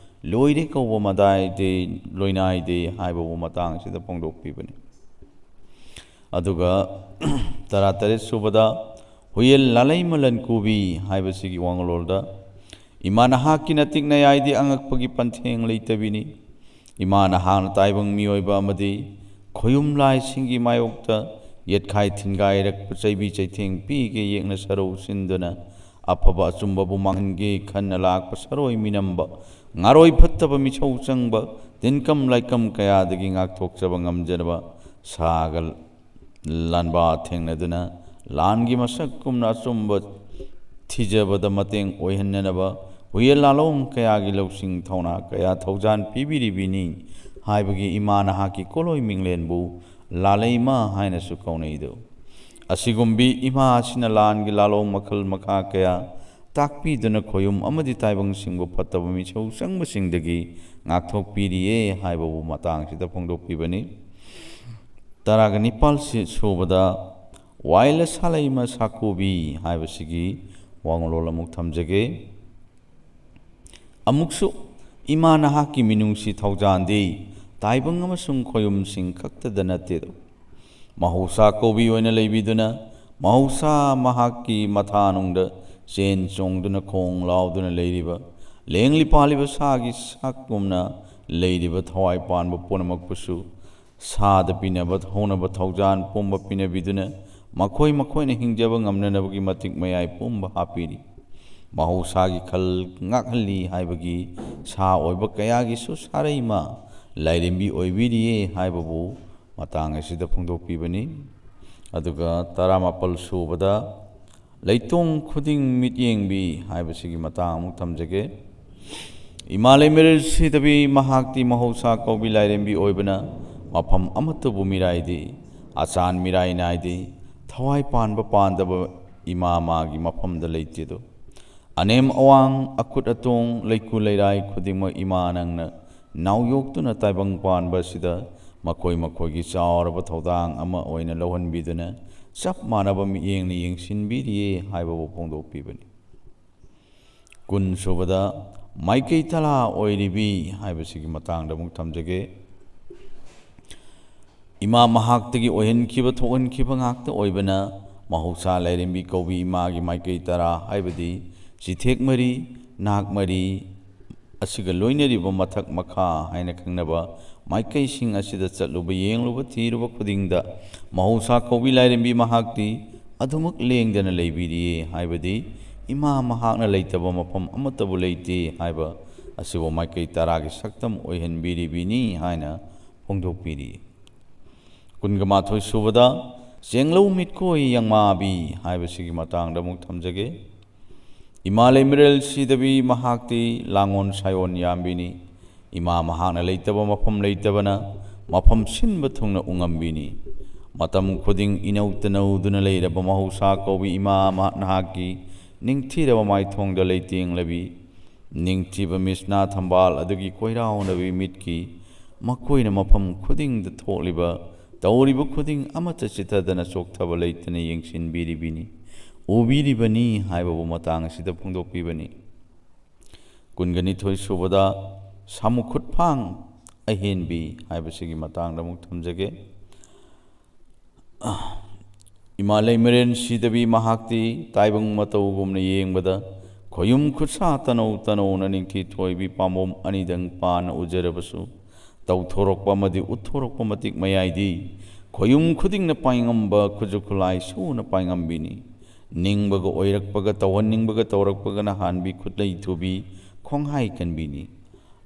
ꯂꯣꯏꯔꯦ ꯀꯧꯕ ꯃꯗꯥꯏꯗꯦ, ꯂꯣꯏꯅꯥꯏꯗꯦ ꯍꯥꯏꯕꯕꯨ ꯃꯇꯥꯡ ꯑꯁꯤꯗ ꯐꯣꯡꯗꯣꯛꯄꯤꯕꯅꯤ꯫ ꯑꯗꯨꯒ ꯇꯔꯥꯇꯔꯦꯠ ꯁꯨꯕꯗ ꯍꯨꯌꯦꯜ ꯂꯥꯂꯩꯃ ꯂꯟꯀꯨꯕꯤ ꯍꯥꯏꯕꯁꯤꯒꯤ ꯋꯥꯉꯂꯣꯜꯗ, ꯏꯃꯥ ꯅꯍꯥꯛꯀꯤ ꯅꯇꯤꯛ ꯅꯌꯥꯏꯗꯤ ꯑꯉꯛꯄꯒꯤ ꯄꯟꯊꯦꯡ ꯂꯩꯇꯕꯤꯅꯤ꯫ ꯏꯃꯥ ꯅꯍꯥꯛꯅ ꯇꯥꯏꯕꯪ ꯃꯤꯑꯣꯏꯕ ꯑꯃꯗꯤ ꯈꯣꯌꯨꯝ ꯂꯥꯏꯁꯤꯡꯒꯤ ꯃꯥꯌꯣꯛꯇ ꯌꯦꯠꯈꯥꯏ ꯊꯤꯟꯒꯥꯏꯔꯛꯄ ꯆꯩꯕꯤ ꯆꯩꯊꯦꯡ ꯄꯤꯒꯦ ꯌꯦꯛꯅ ꯁꯔꯧ ꯁꯤꯟꯗꯨꯅ ꯑꯐꯕ ꯑꯆꯨꯝꯕꯕꯨ ꯃꯥꯡꯍꯟꯒꯦ ꯈꯟꯅ ꯂꯥꯛꯄ ꯁꯔꯣꯏ ꯃꯤꯅꯝꯕ, ꯉꯥꯔꯣꯏ ꯐꯠꯇꯕ ꯃꯤꯁꯧ ꯆꯪꯕ, ꯇꯤꯟꯀꯝ ꯂꯥꯏꯀꯝ ꯀꯌꯥꯗꯒꯤ ꯉꯥꯛꯊꯣꯛꯆꯕ ꯉꯝꯖꯅꯕ ꯁꯥꯒ ꯂꯥꯟꯕ ꯊꯦꯡꯅꯗꯨꯅ ꯂꯥꯟꯒꯤ ꯃꯁꯛ ꯀꯨꯝꯅ ꯑꯆꯨꯝꯕ ꯊꯤꯖꯕꯗ ꯃꯇꯦꯡ ꯑꯣꯏꯍꯟꯅꯅꯕ ꯍꯨꯌꯦꯜ ꯂꯥꯂꯣꯡ ꯀꯌꯥꯒꯤ ꯂꯧꯁꯤꯡ ꯊꯧꯅꯥ ꯀꯌꯥ ꯊꯧꯖꯥꯟ ꯄꯤꯕꯤꯔꯤꯕꯤꯅꯤ ꯍꯥꯏꯕꯒꯤ ꯏꯃꯥ ꯅꯍꯥꯛꯀꯤ ꯀꯣꯂꯣꯏ ꯃꯤꯡꯂꯦꯟꯕꯨ ꯂꯥꯂꯩꯃ ꯍꯥꯏꯅꯁꯨ ꯀꯧꯅꯩꯗꯣ꯫ ꯑꯁꯤꯒꯨꯝꯕꯤ ꯏꯃꯥ ꯑꯁꯤꯅ ꯂꯥꯟꯒꯤ ꯂꯥꯂꯣꯡ ꯃꯈꯜ ꯃꯈꯥ ꯀꯌꯥ ꯇꯥꯛꯄꯤꯗꯨꯅ ꯈꯣꯌꯨꯝ ꯑꯃꯗꯤ ꯇꯥꯏꯕꯪꯁꯤꯡꯕꯨ ꯐꯠꯇꯕ ꯃꯤꯁꯧ ꯆꯪꯕꯁꯤꯡꯗꯒꯤ ꯉꯥꯛꯊꯣꯛꯄꯤꯔꯤꯌꯦ ꯍꯥꯏꯕꯕꯨ ꯃꯇꯥꯡꯁꯤꯗ ꯐꯣꯡꯗꯣꯛꯄꯤꯕꯅꯤ꯫ ꯇꯔꯥꯒ ꯅꯤꯄꯥꯜ ꯁꯤ-, ꯁꯨꯕꯗ ꯋꯥꯏꯂ ꯁꯥꯂꯩꯃ ꯁꯥꯀꯨꯕꯤ ꯍꯥꯏꯕꯁꯤꯒꯤ ꯋꯥꯉꯂꯣꯟ ꯑꯃꯨꯛ ꯊꯝꯖꯒꯦ꯫ ꯑꯃꯨꯛꯁꯨ ꯏꯃꯥ ꯅꯍꯥꯛꯀꯤ ꯃꯤꯅꯨꯡꯁꯤ ꯊꯧꯖꯥꯟꯗꯤ ꯇꯥꯏꯕꯪ ꯑꯃꯁꯨꯡ ꯈꯣꯌꯨꯝꯁꯤꯡ ꯈꯛꯇꯗ ꯅꯠꯇꯦꯗꯣ꯫ ꯃꯍꯧꯁꯥ ꯀꯧꯕꯤ ꯑꯣꯏꯅ ꯂꯩꯕꯤꯗꯨꯅ ꯃꯍꯧꯁꯥ ꯃꯍꯥꯛꯀꯤ ꯃꯊꯥꯅꯨꯡꯗ ꯆꯦꯟ ꯆꯣꯡꯗꯨꯅ ꯈꯣꯡ ꯂꯥꯎꯗꯨꯅ ꯂꯩꯔꯤꯕ, ꯂꯦꯡꯂꯤ ꯄꯥꯜꯂꯤꯕ ꯁꯥꯒꯤ ꯁꯥꯛꯀꯨꯝꯅ ꯂꯩꯔꯤꯕ ꯊꯋꯥꯏ ꯄꯥꯟꯕ ꯄꯨꯝꯅꯃꯛꯄꯨꯁꯨ ꯁꯥꯗ ꯄꯤꯅꯕ ꯍꯧꯅꯕ ꯊꯧꯖꯥꯟ ꯄꯨꯝꯕ ꯄꯤꯅꯕꯤꯗꯨꯅ ꯃꯈꯣꯏ ꯃꯈꯣꯏꯅ ꯍꯤꯡꯖꯕ ꯉꯝꯅꯅꯕꯒꯤ ꯃꯇꯤꯛ ꯃꯌꯥꯏ ꯄꯨꯝꯕ ꯍꯥꯞꯄꯤꯔꯤ꯫ ꯃꯍꯧꯁꯥꯒꯤ ꯈꯜ ꯉꯥꯛꯍꯜꯂꯤ ꯍꯥꯏꯕꯒꯤ ꯁꯥ ꯑꯣꯏꯕ ꯀꯌꯥꯒꯤꯁꯨ ꯁꯥꯔꯩꯃ ꯂꯥꯏꯔꯦꯝꯕꯤ ꯑꯣꯏꯕꯤꯔꯤꯌꯦ ꯍꯥꯏꯕꯕꯨ ꯃꯇꯥꯡ ꯑꯁꯤꯗ ꯐꯣꯡꯗꯣꯛꯄꯤꯕꯅꯤ꯫ ꯑꯗꯨꯒ ꯇꯔꯥꯃꯥꯄꯜ ꯁꯨꯕꯗ ꯂꯩꯇꯣꯡ ꯈꯨꯗꯤꯡ ꯃꯤꯠꯌꯦꯡꯕꯤ ꯍꯥꯏꯕꯁꯤꯒꯤ ꯃꯇꯥꯡ ꯑꯃꯨꯛ ꯊꯝꯖꯒꯦ꯫ ꯏꯃꯥ ꯂꯩꯃꯔꯦꯜ ꯁꯤꯗꯕꯤ ꯃꯍꯥꯛꯇꯤ ꯃꯍꯧꯁꯥ ꯀꯧꯕꯤ ꯂꯥꯏꯔꯦꯝꯕꯤ ꯑꯣꯏꯕꯅ ꯃꯐꯝ ꯑꯃꯠꯇꯕꯨ ꯃꯤꯔꯥꯏꯗꯦ, ꯑꯆꯥꯟ ꯃꯤꯔꯥꯏ ꯅꯥꯏꯗꯦ, ꯊꯋꯥꯏ ꯄꯥꯟꯕ ꯄꯥꯟꯗꯕ ꯏꯃꯥ ꯃꯥꯒꯤ ꯃꯐꯝꯗ ꯂꯩꯇꯦꯗꯣ꯫ ꯑꯅꯦꯝ ꯑꯋꯥꯡ, ꯑꯀꯨꯠ ꯑꯇꯣꯡ, ꯂꯩꯀꯨ ꯂꯩꯔꯥꯏ ꯈꯨꯗꯤꯡꯃꯛ ꯏꯃꯥ ꯅꯪꯅ ꯅꯥꯎꯌꯣꯛꯇꯨꯅ ꯇꯥꯏꯕꯪ ꯄꯥꯟꯕ ꯑꯁꯤꯗ ꯃꯈꯣꯏ ꯃꯈꯣꯏꯒꯤ ꯆꯥꯎꯔꯕ ꯊꯧꯗꯥꯡ ꯑꯃ ꯑꯣꯏꯅ ꯂꯧꯍꯟꯕꯤꯗꯨꯅ ꯆꯞ ꯃꯥꯟꯅꯕ ꯃꯤꯠꯌꯦꯡꯅ ꯌꯦꯡꯁꯤꯟꯕꯤꯔꯤꯌꯦ ꯍꯥꯏꯕꯕꯨ ꯐꯣꯡꯗꯣꯛꯄꯤꯕꯅꯤ꯫ ꯀꯨꯟ ꯁꯨꯕꯗ ꯃꯥꯏꯀꯩ ꯇꯔꯥ ꯑꯣꯏꯔꯤꯕꯤ ꯍꯥꯏꯕꯁꯤꯒꯤ ꯃꯇꯥꯡꯗ ꯑꯃꯨꯛ ꯊꯝꯖꯒꯦ꯫ ꯏꯃꯥ ꯃꯍꯥꯛꯇꯒꯤ ꯑꯣꯏꯍꯟꯈꯤꯕ, ꯊꯣꯛꯍꯟꯈꯤꯕ ꯉꯥꯛꯇ ꯑꯣꯏꯕꯅ ꯃꯍꯧꯁꯥ ꯂꯥꯏꯔꯦꯝꯕꯤ ꯀꯧꯕꯤ ꯏꯃꯥꯒꯤ ꯃꯥꯏꯀꯩ ꯇꯔꯥ ꯍꯥꯏꯕꯗꯤ ꯆꯤꯊꯦꯛ ꯃꯔꯤ, ꯅꯥꯛ ꯃꯔꯤ, ꯑꯁꯤꯒ ꯂꯣꯏꯅꯔꯤꯕ ꯃꯊꯛ ꯃꯈꯥ ꯍꯥꯏꯅ ꯈꯪꯅꯕ ꯃꯥꯏꯀꯩꯁꯤꯡ ꯑꯁꯤꯗ ꯆꯠꯂꯨꯕ, ꯌꯦꯡꯂꯨꯕ, ꯊꯤꯔꯨꯕ ꯈꯨꯗꯤꯡꯗ ꯃꯍꯧꯁꯥ ꯀꯧꯕꯤ ꯂꯥꯏꯔꯦꯝꯕꯤ ꯃꯍꯥꯛꯇꯤ ꯑꯗꯨꯃꯛ ꯂꯦꯡꯗꯅ ꯂꯩꯕꯤꯔꯤꯌꯦ ꯍꯥꯏꯕꯗꯤ ꯏꯃꯥ ꯃꯍꯥꯛꯅ ꯂꯩꯇꯕ ꯃꯐꯝ ꯑꯃꯠꯇꯕꯨ ꯂꯩꯇꯦ ꯍꯥꯏꯕ ꯑꯁꯤꯕꯨ ꯃꯥꯏꯀꯩ ꯇꯔꯥꯒꯤ ꯁꯛꯇꯝ ꯑꯣꯏꯍꯟꯕꯤꯔꯤꯕꯤꯅꯤ ꯍꯥꯏꯅ ꯐꯣꯡꯗꯣꯛꯄꯤꯔꯤ꯫ ꯀꯨꯟꯒ ꯃꯥꯊꯣꯏ ꯁꯨꯕꯗ ꯆꯦꯡꯂꯧ ꯃꯤꯠꯀꯣꯏ ꯌꯦꯡꯃꯥꯕꯤ ꯍꯥꯏꯕꯁꯤꯒꯤ ꯃꯇꯥꯡꯗ ꯑꯃꯨꯛ ꯊꯝꯖꯒꯦ꯫ ꯏꯃꯥ ꯂꯩꯃꯔꯦꯜ ꯁꯤꯗꯕꯤ ꯃꯍꯥꯛꯇꯤ ꯂꯥꯡꯑꯣꯟ ꯁꯥꯏꯑꯣꯟ ꯌꯥꯝꯕꯤꯅꯤ꯫ ꯏꯃꯥ ꯃꯍꯥꯛꯅ ꯂꯩꯇꯕ ꯃꯐꯝ ꯂꯩꯇꯕꯅ ꯃꯐꯝ ꯁꯤꯟꯕ ꯊꯨꯡꯅ ꯎꯉꯝꯕꯤꯅꯤ꯫ ꯃꯇꯝ ꯈꯨꯗꯤꯡ ꯏꯅꯧ ꯇꯅꯧꯗꯨꯅ ꯂꯩꯔꯕ ꯃꯍꯧꯁꯥ ꯀꯧꯕꯤ ꯏꯃꯥ ꯃꯍꯥꯛ ꯅꯍꯥꯛꯀꯤ ꯅꯤꯡꯊꯤꯔꯕ ꯃꯥꯏꯊꯣꯡꯗ ꯂꯩꯇꯦꯡꯂꯕꯤ꯫ ꯅꯤꯡꯊꯤꯕ ꯃꯤꯠꯁꯅꯥ ꯊꯝꯕꯥꯜ ꯑꯗꯨꯒꯤ ꯀꯣꯏꯔꯥꯎꯅꯕꯤ ꯃꯤꯠꯀꯤ ꯃꯈꯣꯏꯅ ꯃꯐꯝ ꯈꯨꯗꯤꯡꯗ ꯊꯣꯛꯂꯤꯕ, ꯇꯧꯔꯤꯕ ꯈꯨꯗꯤꯡ ꯑꯃꯠꯇ ꯆꯤꯠꯊꯗꯅ ꯆꯣꯛꯊꯕ ꯂꯩꯇꯅ ꯌꯦꯡꯁꯤꯟꯕꯤꯔꯤꯕꯤꯅꯤ, ꯎꯕꯤꯔꯤꯕꯅꯤ ꯍꯥꯏꯕꯕꯨ ꯃꯇꯥꯡ ꯑꯁꯤꯗ ꯐꯣꯡꯗꯣꯛꯄꯤꯕꯅꯤ꯫ ꯀꯨꯟꯒ ꯅꯤꯊꯣꯏ ꯁꯨꯕꯗ ꯁꯥꯃꯨ ꯈꯨꯠꯐꯥꯡ ꯑꯍꯦꯟꯕꯤ ꯍꯥꯏꯕꯁꯤꯒꯤ ꯃꯇꯥꯡꯗ ꯑꯃꯨꯛ ꯊꯝꯖꯒꯦ꯫ ꯏꯃꯥ ꯂꯩꯃꯔꯦꯟ ꯁꯤꯗꯕꯤ ꯃꯍꯥꯛꯇꯤ ꯇꯥꯏꯕꯪ ꯃꯇꯧꯒꯨꯝꯅ ꯌꯦꯡꯕꯗ ꯈꯣꯌꯨꯝ ꯈꯨꯠꯁꯥ ꯇꯅꯧ ꯇꯅꯧꯅ ꯅꯤꯡꯊꯤ ꯊꯣꯏꯕꯤ ꯄꯥꯝꯕꯣꯝ ꯑꯅꯤꯗꯪ ꯄꯥꯅ ꯎꯖꯔꯕꯁꯨ, ꯇꯧꯊꯣꯔꯛꯄ ꯑꯃꯗꯤ ꯎꯠꯊꯣꯔꯛꯄ ꯃꯇꯤꯛ ꯃꯌꯥꯏꯗꯤ ꯈꯣꯌꯨꯝ ꯈꯨꯗꯤꯡꯅ ꯄꯥꯏꯉꯝꯕ ꯈꯨꯠꯁꯨ ꯈꯨꯠꯂꯥꯏ ꯁꯨꯅ ꯄꯥꯏꯉꯝꯕꯤꯅꯤ꯫ ꯅꯤꯡꯕꯒ ꯑꯣꯏꯔꯛꯄꯒ, ꯇꯧꯍꯟꯅꯤꯡꯕꯒ ꯇꯧꯔꯛꯄꯒꯅ ꯍꯥꯟꯕꯤ ꯈꯨꯠꯂꯩ ꯊꯨꯕꯤ ꯈꯣꯡꯍꯥꯏ ꯀꯟꯕꯤꯅꯤ꯫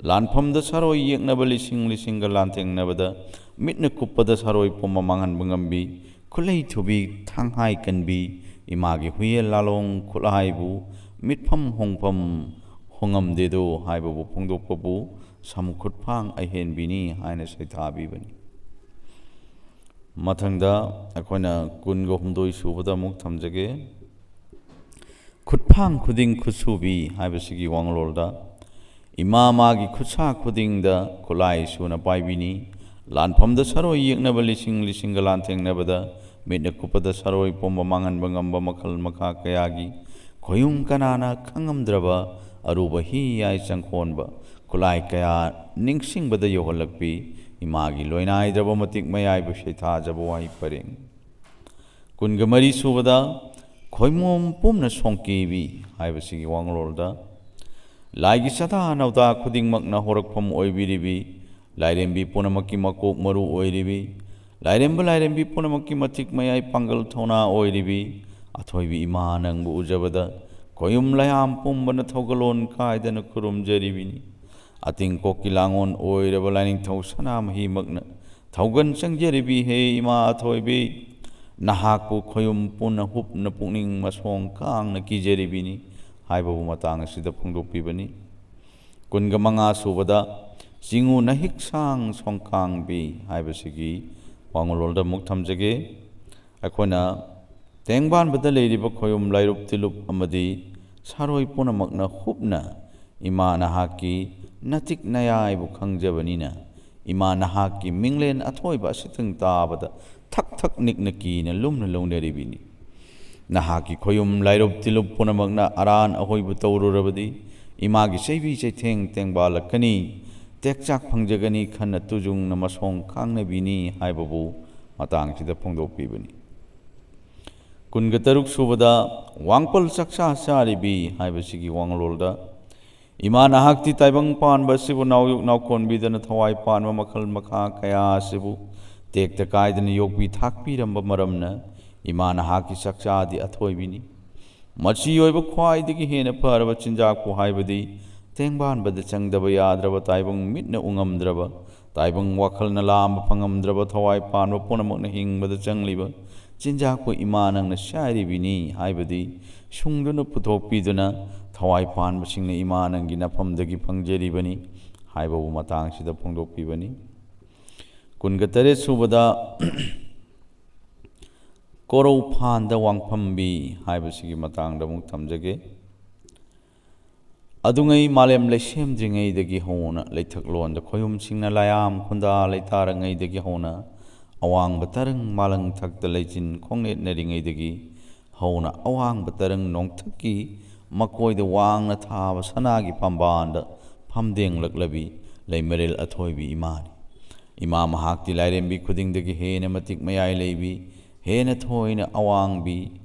ꯂꯥꯟꯐꯝꯗ ꯁꯥꯔꯣꯏ ꯌꯦꯛꯅꯕ ꯂꯤꯁꯤꯡ ꯂꯤꯁꯤꯡꯒ ꯂꯥꯟꯊꯦꯡꯅꯕꯗ ꯃꯤꯠꯅ ꯀꯨꯞꯄꯗ ꯁꯥꯔꯣꯏ ꯄꯨꯝꯕ ꯃꯥꯡꯍꯟꯕ ꯉꯝꯕꯤ ꯈꯨꯠꯂꯩ ꯊꯨꯕꯤ ꯊꯥꯡꯍꯥꯏ ꯀꯟꯕꯤ ꯏꯃꯥꯒꯤ ꯍꯨꯏꯌꯦꯟ ꯂꯥꯂꯣꯡ ꯈꯨꯠꯂꯥꯏꯕꯨ ꯃꯤꯠꯐꯝ ꯍꯣꯡꯐꯝ ꯍꯣꯡꯉꯝꯗꯦꯗꯣ ꯍꯥꯏꯕꯕꯨ ꯐꯣꯡꯗꯣꯛꯄꯕꯨ ꯁꯝꯈꯨꯠꯐꯥꯡ ꯑꯍꯦꯟꯕꯤꯅꯤ ꯍꯥꯏꯅ ꯁꯩꯊꯥꯕꯤꯕꯅꯤ꯫ ꯃꯊꯪꯗ ꯑꯩꯈꯣꯏꯅ ꯀꯨꯟꯒ ꯍꯨꯝꯗꯣꯏ ꯁꯨꯕꯗ ꯑꯃꯨꯛ ꯊꯝꯖꯒꯦ꯫ ꯈꯨꯠꯐꯥꯡ ꯈꯨꯗꯤꯡ ꯈꯨꯠꯁꯨꯕꯤ ꯍꯥꯏꯕꯁꯤꯒꯤ ꯋꯥꯉꯂꯣꯜꯗ ꯏꯃꯥ ꯃꯥꯒꯤ ꯈꯨꯠꯁꯥ ꯈꯨꯗꯤꯡꯗ ꯈꯨꯠꯂꯥꯏ ꯁꯨꯅ ꯄꯥꯏꯕꯤꯅꯤ꯫ ꯂꯥꯟꯐꯝꯗ ꯁꯔꯣꯏ ꯌꯦꯛꯅꯕ ꯂꯤꯁꯤꯡ ꯂꯤꯁꯤꯡꯒ ꯂꯥꯟꯊꯦꯡꯅꯕꯗ, ꯃꯤꯠꯅ ꯀꯨꯞꯄꯗ ꯁꯔꯣꯏ ꯄꯨꯝꯕ ꯃꯥꯡꯍꯟꯕ ꯉꯝꯕ ꯃꯈꯜ ꯃꯈꯥ ꯀꯌꯥꯒꯤ ꯈꯣꯌꯨꯝ ꯀꯅꯥꯅ ꯈꯪꯉꯝꯗ꯭ꯔꯕ ꯑꯔꯨꯕ ꯍꯤ ꯌꯥꯏ ꯆꯪꯈꯣꯟꯕ ꯈꯨꯠꯂꯥꯏ ꯀꯌꯥ ꯅꯤꯡꯁꯤꯡꯕꯗ ꯌꯧꯍꯜꯂꯛꯄꯤ ꯏꯃꯥꯒꯤ ꯂꯣꯏꯅꯥꯏꯗ꯭ꯔꯕ ꯃꯇꯤꯛ ꯃꯌꯥꯏꯕꯨ ꯁꯩꯊꯥꯖꯕ ꯋꯥꯍꯩ ꯄꯔꯦꯡ꯫ ꯀꯨꯟꯒ ꯃꯔꯤ ꯁꯨꯕꯗ ꯈꯣꯏꯃꯣꯝ ꯄꯨꯝꯅ ꯁꯣꯡꯀꯤꯕꯤ ꯍꯥꯏꯕꯁꯤꯒꯤ ꯋꯥꯉꯂꯣꯜꯗ, ꯂꯥꯏꯒꯤ ꯆꯥꯗꯥ ꯅꯧꯗꯥ ꯈꯨꯗꯤꯡꯃꯛꯅ ꯍꯧꯔꯛꯐꯝ ꯑꯣꯏꯕꯤꯔꯤꯕꯤ, ꯂꯥꯏꯔꯦꯝꯕꯤ ꯄꯨꯝꯅꯃꯛꯀꯤ ꯃꯀꯣꯛ ꯃꯔꯨ ꯑꯣꯏꯔꯤꯕꯤ, ꯂꯥꯏꯔꯦꯝꯕ ꯂꯥꯏꯔꯦꯝꯕꯤ ꯄꯨꯝꯅꯃꯛꯀꯤ ꯃꯇꯤꯛ ꯃꯌꯥꯏ ꯄꯥꯡꯒꯜ ꯊꯧꯅꯥ ꯑꯣꯏꯔꯤꯕꯤ, ꯑꯊꯣꯏꯕꯤ ꯏꯃꯥ ꯅꯪꯕꯨ ꯎꯖꯕꯗ ꯈꯣꯌꯨꯝ ꯂꯩꯌꯥꯝ ꯄꯨꯝꯕꯅ ꯊꯧꯒꯜꯂꯣꯟ ꯀꯥꯏꯗꯅ ꯈꯨꯔꯨꯝꯖꯔꯤꯕꯤꯅꯤ꯫ ꯑꯇꯤꯡꯀꯣꯛꯀꯤ ꯂꯥꯡꯑꯣꯟ ꯑꯣꯏꯔꯕ ꯂꯥꯏꯅꯤꯡꯊꯧ ꯁꯅꯥꯃꯍꯤꯃꯛꯅ ꯊꯧꯒꯟ ꯆꯪꯖꯔꯤꯕꯤ ꯍꯦ ꯏꯃꯥ ꯑꯊꯣꯏꯕꯤ, ꯅꯍꯥꯛꯄꯨ ꯈꯣꯌꯨꯝ ꯄꯨꯟꯅ ꯍꯨꯞꯅ ꯄꯨꯛꯅꯤꯡ ꯃꯁꯣꯡ ꯀꯥꯡꯅ ꯀꯤꯖꯔꯤꯕꯤꯅꯤ ꯍꯥꯏꯕꯕꯨ ꯃꯇꯥꯡ ꯑꯁꯤꯗ ꯐꯣꯡꯗꯣꯛꯄꯤꯕꯅꯤ꯫ ꯀꯨꯟꯒ ꯃꯉꯥ ꯁꯨꯕꯗ ꯆꯤꯡꯉꯨ ꯅꯍꯤꯛꯁꯥꯡ ꯁꯣꯡꯀꯥꯡꯕꯤ ꯍꯥꯏꯕꯁꯤꯒꯤ ꯋꯥꯉꯂꯣꯜꯗ ꯑꯃꯨꯛ ꯊꯝꯖꯒꯦ꯫ ꯑꯩꯈꯣꯏꯅ ꯇꯦꯡꯕꯥꯟꯕꯗ ꯂꯩꯔꯤꯕ ꯈꯣꯌꯨꯝ ꯂꯥꯏꯔꯨꯞ ꯇꯤꯂꯨꯞ ꯑꯃꯗꯤ ꯁꯥꯔꯣꯏ ꯄꯨꯝꯅꯃꯛꯅ ꯍꯨꯞꯅ ꯏꯃꯥ ꯅꯍꯥꯛꯀꯤ ꯅꯇꯤꯛ ꯅꯌꯥꯏꯕꯨ ꯈꯪꯖꯕꯅꯤꯅ, ꯏꯃꯥ ꯅꯍꯥꯛꯀꯤ ꯃꯤꯡꯂꯦꯟ ꯑꯊꯣꯏꯕ ꯑꯁꯤꯇꯪ ꯇꯥꯕꯗ ꯊꯛ ꯊꯛ ꯅꯤꯛꯅ ꯀꯤꯅ ꯂꯨꯝꯅ ꯂꯧꯅꯔꯤꯕꯤꯅꯤ꯫ ꯅꯍꯥꯛꯀꯤ ꯈꯣꯌꯨꯝ ꯂꯥꯏꯔꯨꯞ ꯇꯤꯂꯨꯞ ꯄꯨꯝꯅꯃꯛꯅ ꯑꯔꯥꯟ ꯑꯍꯣꯏꯕꯨ ꯇꯧꯔꯨꯔꯕꯗꯤ, ꯏꯃꯥꯒꯤ ꯆꯩꯕꯤ ꯆꯩꯊꯦꯡ ꯇꯦꯡꯕꯥꯜꯂꯛꯀꯅꯤ, ꯇꯦꯛꯆꯥꯛ ꯐꯪꯖꯒꯅꯤ ꯈꯟꯅ ꯇꯨꯖꯨꯡꯅ ꯃꯁꯣꯡ ꯀꯥꯡꯅꯕꯤꯅꯤ ꯍꯥꯏꯕꯕꯨ ꯃꯇꯥꯡꯁꯤꯗ ꯐꯣꯡꯗꯣꯛꯄꯤꯕꯅꯤ꯫ ꯀꯨꯟꯒ ꯇꯔꯨꯛ ꯁꯨꯕꯗ ꯋꯥꯡꯄꯜ ꯆꯥꯛꯆꯥ ꯆꯥꯔꯤꯕꯤ ꯍꯥꯏꯕꯁꯤꯒꯤ ꯋꯥꯡꯂꯣꯜꯗ, ꯏꯃꯥ ꯅꯍꯥꯛꯇꯤ ꯇꯥꯏꯕꯪ ꯄꯥꯟꯕ ꯑꯁꯤꯕꯨ ꯅꯥꯎꯌꯣꯛ ꯅꯥꯎꯀꯣꯟꯕꯤꯗꯅ ꯊꯋꯥꯏ ꯄꯥꯟꯕ ꯃꯈꯜ ꯃꯈꯥ ꯀꯌꯥ ꯑꯁꯤꯕꯨ ꯇꯦꯛꯇ ꯀꯥꯏꯗꯅ ꯌꯣꯛꯄꯤ ꯊꯥꯛꯄꯤꯔꯝꯕ ꯃꯔꯝꯅ, ꯏꯃꯥ ꯅꯍꯥꯛꯀꯤ ꯆꯥꯛꯆꯥꯗꯤ ꯑꯊꯣꯏꯕꯤꯅꯤ꯫ ꯃꯆꯤ ꯑꯣꯏꯕ ꯈ꯭ꯋꯥꯏꯗꯒꯤ ꯍꯦꯟꯅ ꯐꯔꯕ ꯆꯤꯟꯖꯥꯛꯄꯨ ꯍꯥꯏꯕꯗꯤ ꯇꯦꯡꯕꯥꯟꯕꯗ ꯆꯪꯗꯕ ꯌꯥꯗ꯭ꯔꯕ, ꯇꯥꯏꯕꯪ ꯃꯤꯠꯅ ꯎꯉꯝꯗ꯭ꯔꯕ, ꯇꯥꯏꯕꯪ ꯋꯥꯈꯜꯅ ꯂꯥꯝꯕ ꯐꯪꯉꯝꯗ꯭ꯔꯕ, ꯊꯋꯥꯏ ꯄꯥꯟꯕ ꯄꯨꯝꯅꯃꯛꯅ ꯍꯤꯡꯕꯗ ꯆꯪꯂꯤꯕ ꯆꯤꯟꯖꯥꯛꯄꯨ ꯏꯃꯥ ꯅꯪꯅ ꯆꯥꯏꯔꯤꯕꯤꯅꯤ ꯍꯥꯏꯕꯗꯤ ꯁꯨꯡꯗꯨꯅ ꯄꯨꯊꯣꯛꯄꯤꯗꯨꯅ, ꯊꯋꯥꯏ ꯄꯥꯟꯕꯁꯤꯡꯅ ꯏꯃꯥ ꯅꯪꯒꯤ ꯅꯐꯝꯗꯒꯤ ꯐꯪꯖꯔꯤꯕꯅꯤ ꯍꯥꯏꯕꯕꯨ ꯃꯇꯥꯡꯁꯤꯗ ꯐꯣꯡꯗꯣꯛꯄꯤꯕꯅꯤ꯫ ꯀꯨꯟꯒ ꯇꯔꯦꯠ ꯁꯨꯕꯗ ꯀꯣꯔꯧꯐꯥꯟꯗ ꯋꯥꯡꯐꯝꯕꯤ ꯍꯥꯏꯕꯁꯤꯒꯤ ꯃꯇꯥꯡꯗ ꯑꯃꯨꯛ ꯊꯝꯖꯒꯦ꯫ ꯑꯗꯨꯉꯩ ꯃꯥꯂꯦꯝ ꯂꯩꯁꯦꯝꯗ꯭ꯔꯤꯉꯩꯗꯒꯤ ꯍꯧꯅ, ꯂꯩꯊꯛꯂꯣꯟꯗ ꯈꯣꯌꯨꯝꯁꯤꯡꯅ ꯂꯥꯌꯥꯝ ꯈꯨꯟꯗꯥ ꯂꯩꯇꯥꯔꯉꯩꯗꯒꯤ ꯍꯧꯅ, ꯑꯋꯥꯡꯕ ꯇꯔꯪ ꯃꯥꯂꯪ ꯊꯛꯇ ꯂꯩꯆꯤꯟ ꯈꯣꯡꯅꯦꯠꯅꯔꯤꯉꯩꯗꯒꯤ ꯍꯧꯅ, ꯑꯋꯥꯡꯕ ꯇꯔꯪ ꯅꯣꯡꯊꯛꯀꯤ ꯃꯀꯣꯏꯗ ꯋꯥꯡꯅ ꯊꯥꯕ ꯁꯅꯥꯒꯤ ꯐꯝꯕꯥꯜꯗ ꯐꯝꯗꯦꯡꯂꯛꯂꯕꯤ ꯂꯩꯃꯔꯦꯜ ꯑꯊꯣꯏꯕꯤ ꯏꯃꯥꯅꯤ꯫ ꯏꯃꯥ ꯃꯍꯥꯛꯇꯤ ꯂꯥꯏꯔꯦꯝꯕꯤ ꯈꯨꯗꯤꯡꯗꯒꯤ ꯍꯦꯟꯅ ꯃꯇꯤꯛ ꯃꯌꯥꯏ ꯂꯩꯕꯤ, ꯍꯦꯟꯅ ꯊꯣꯏꯅ ꯑꯋꯥꯡꯕꯤ,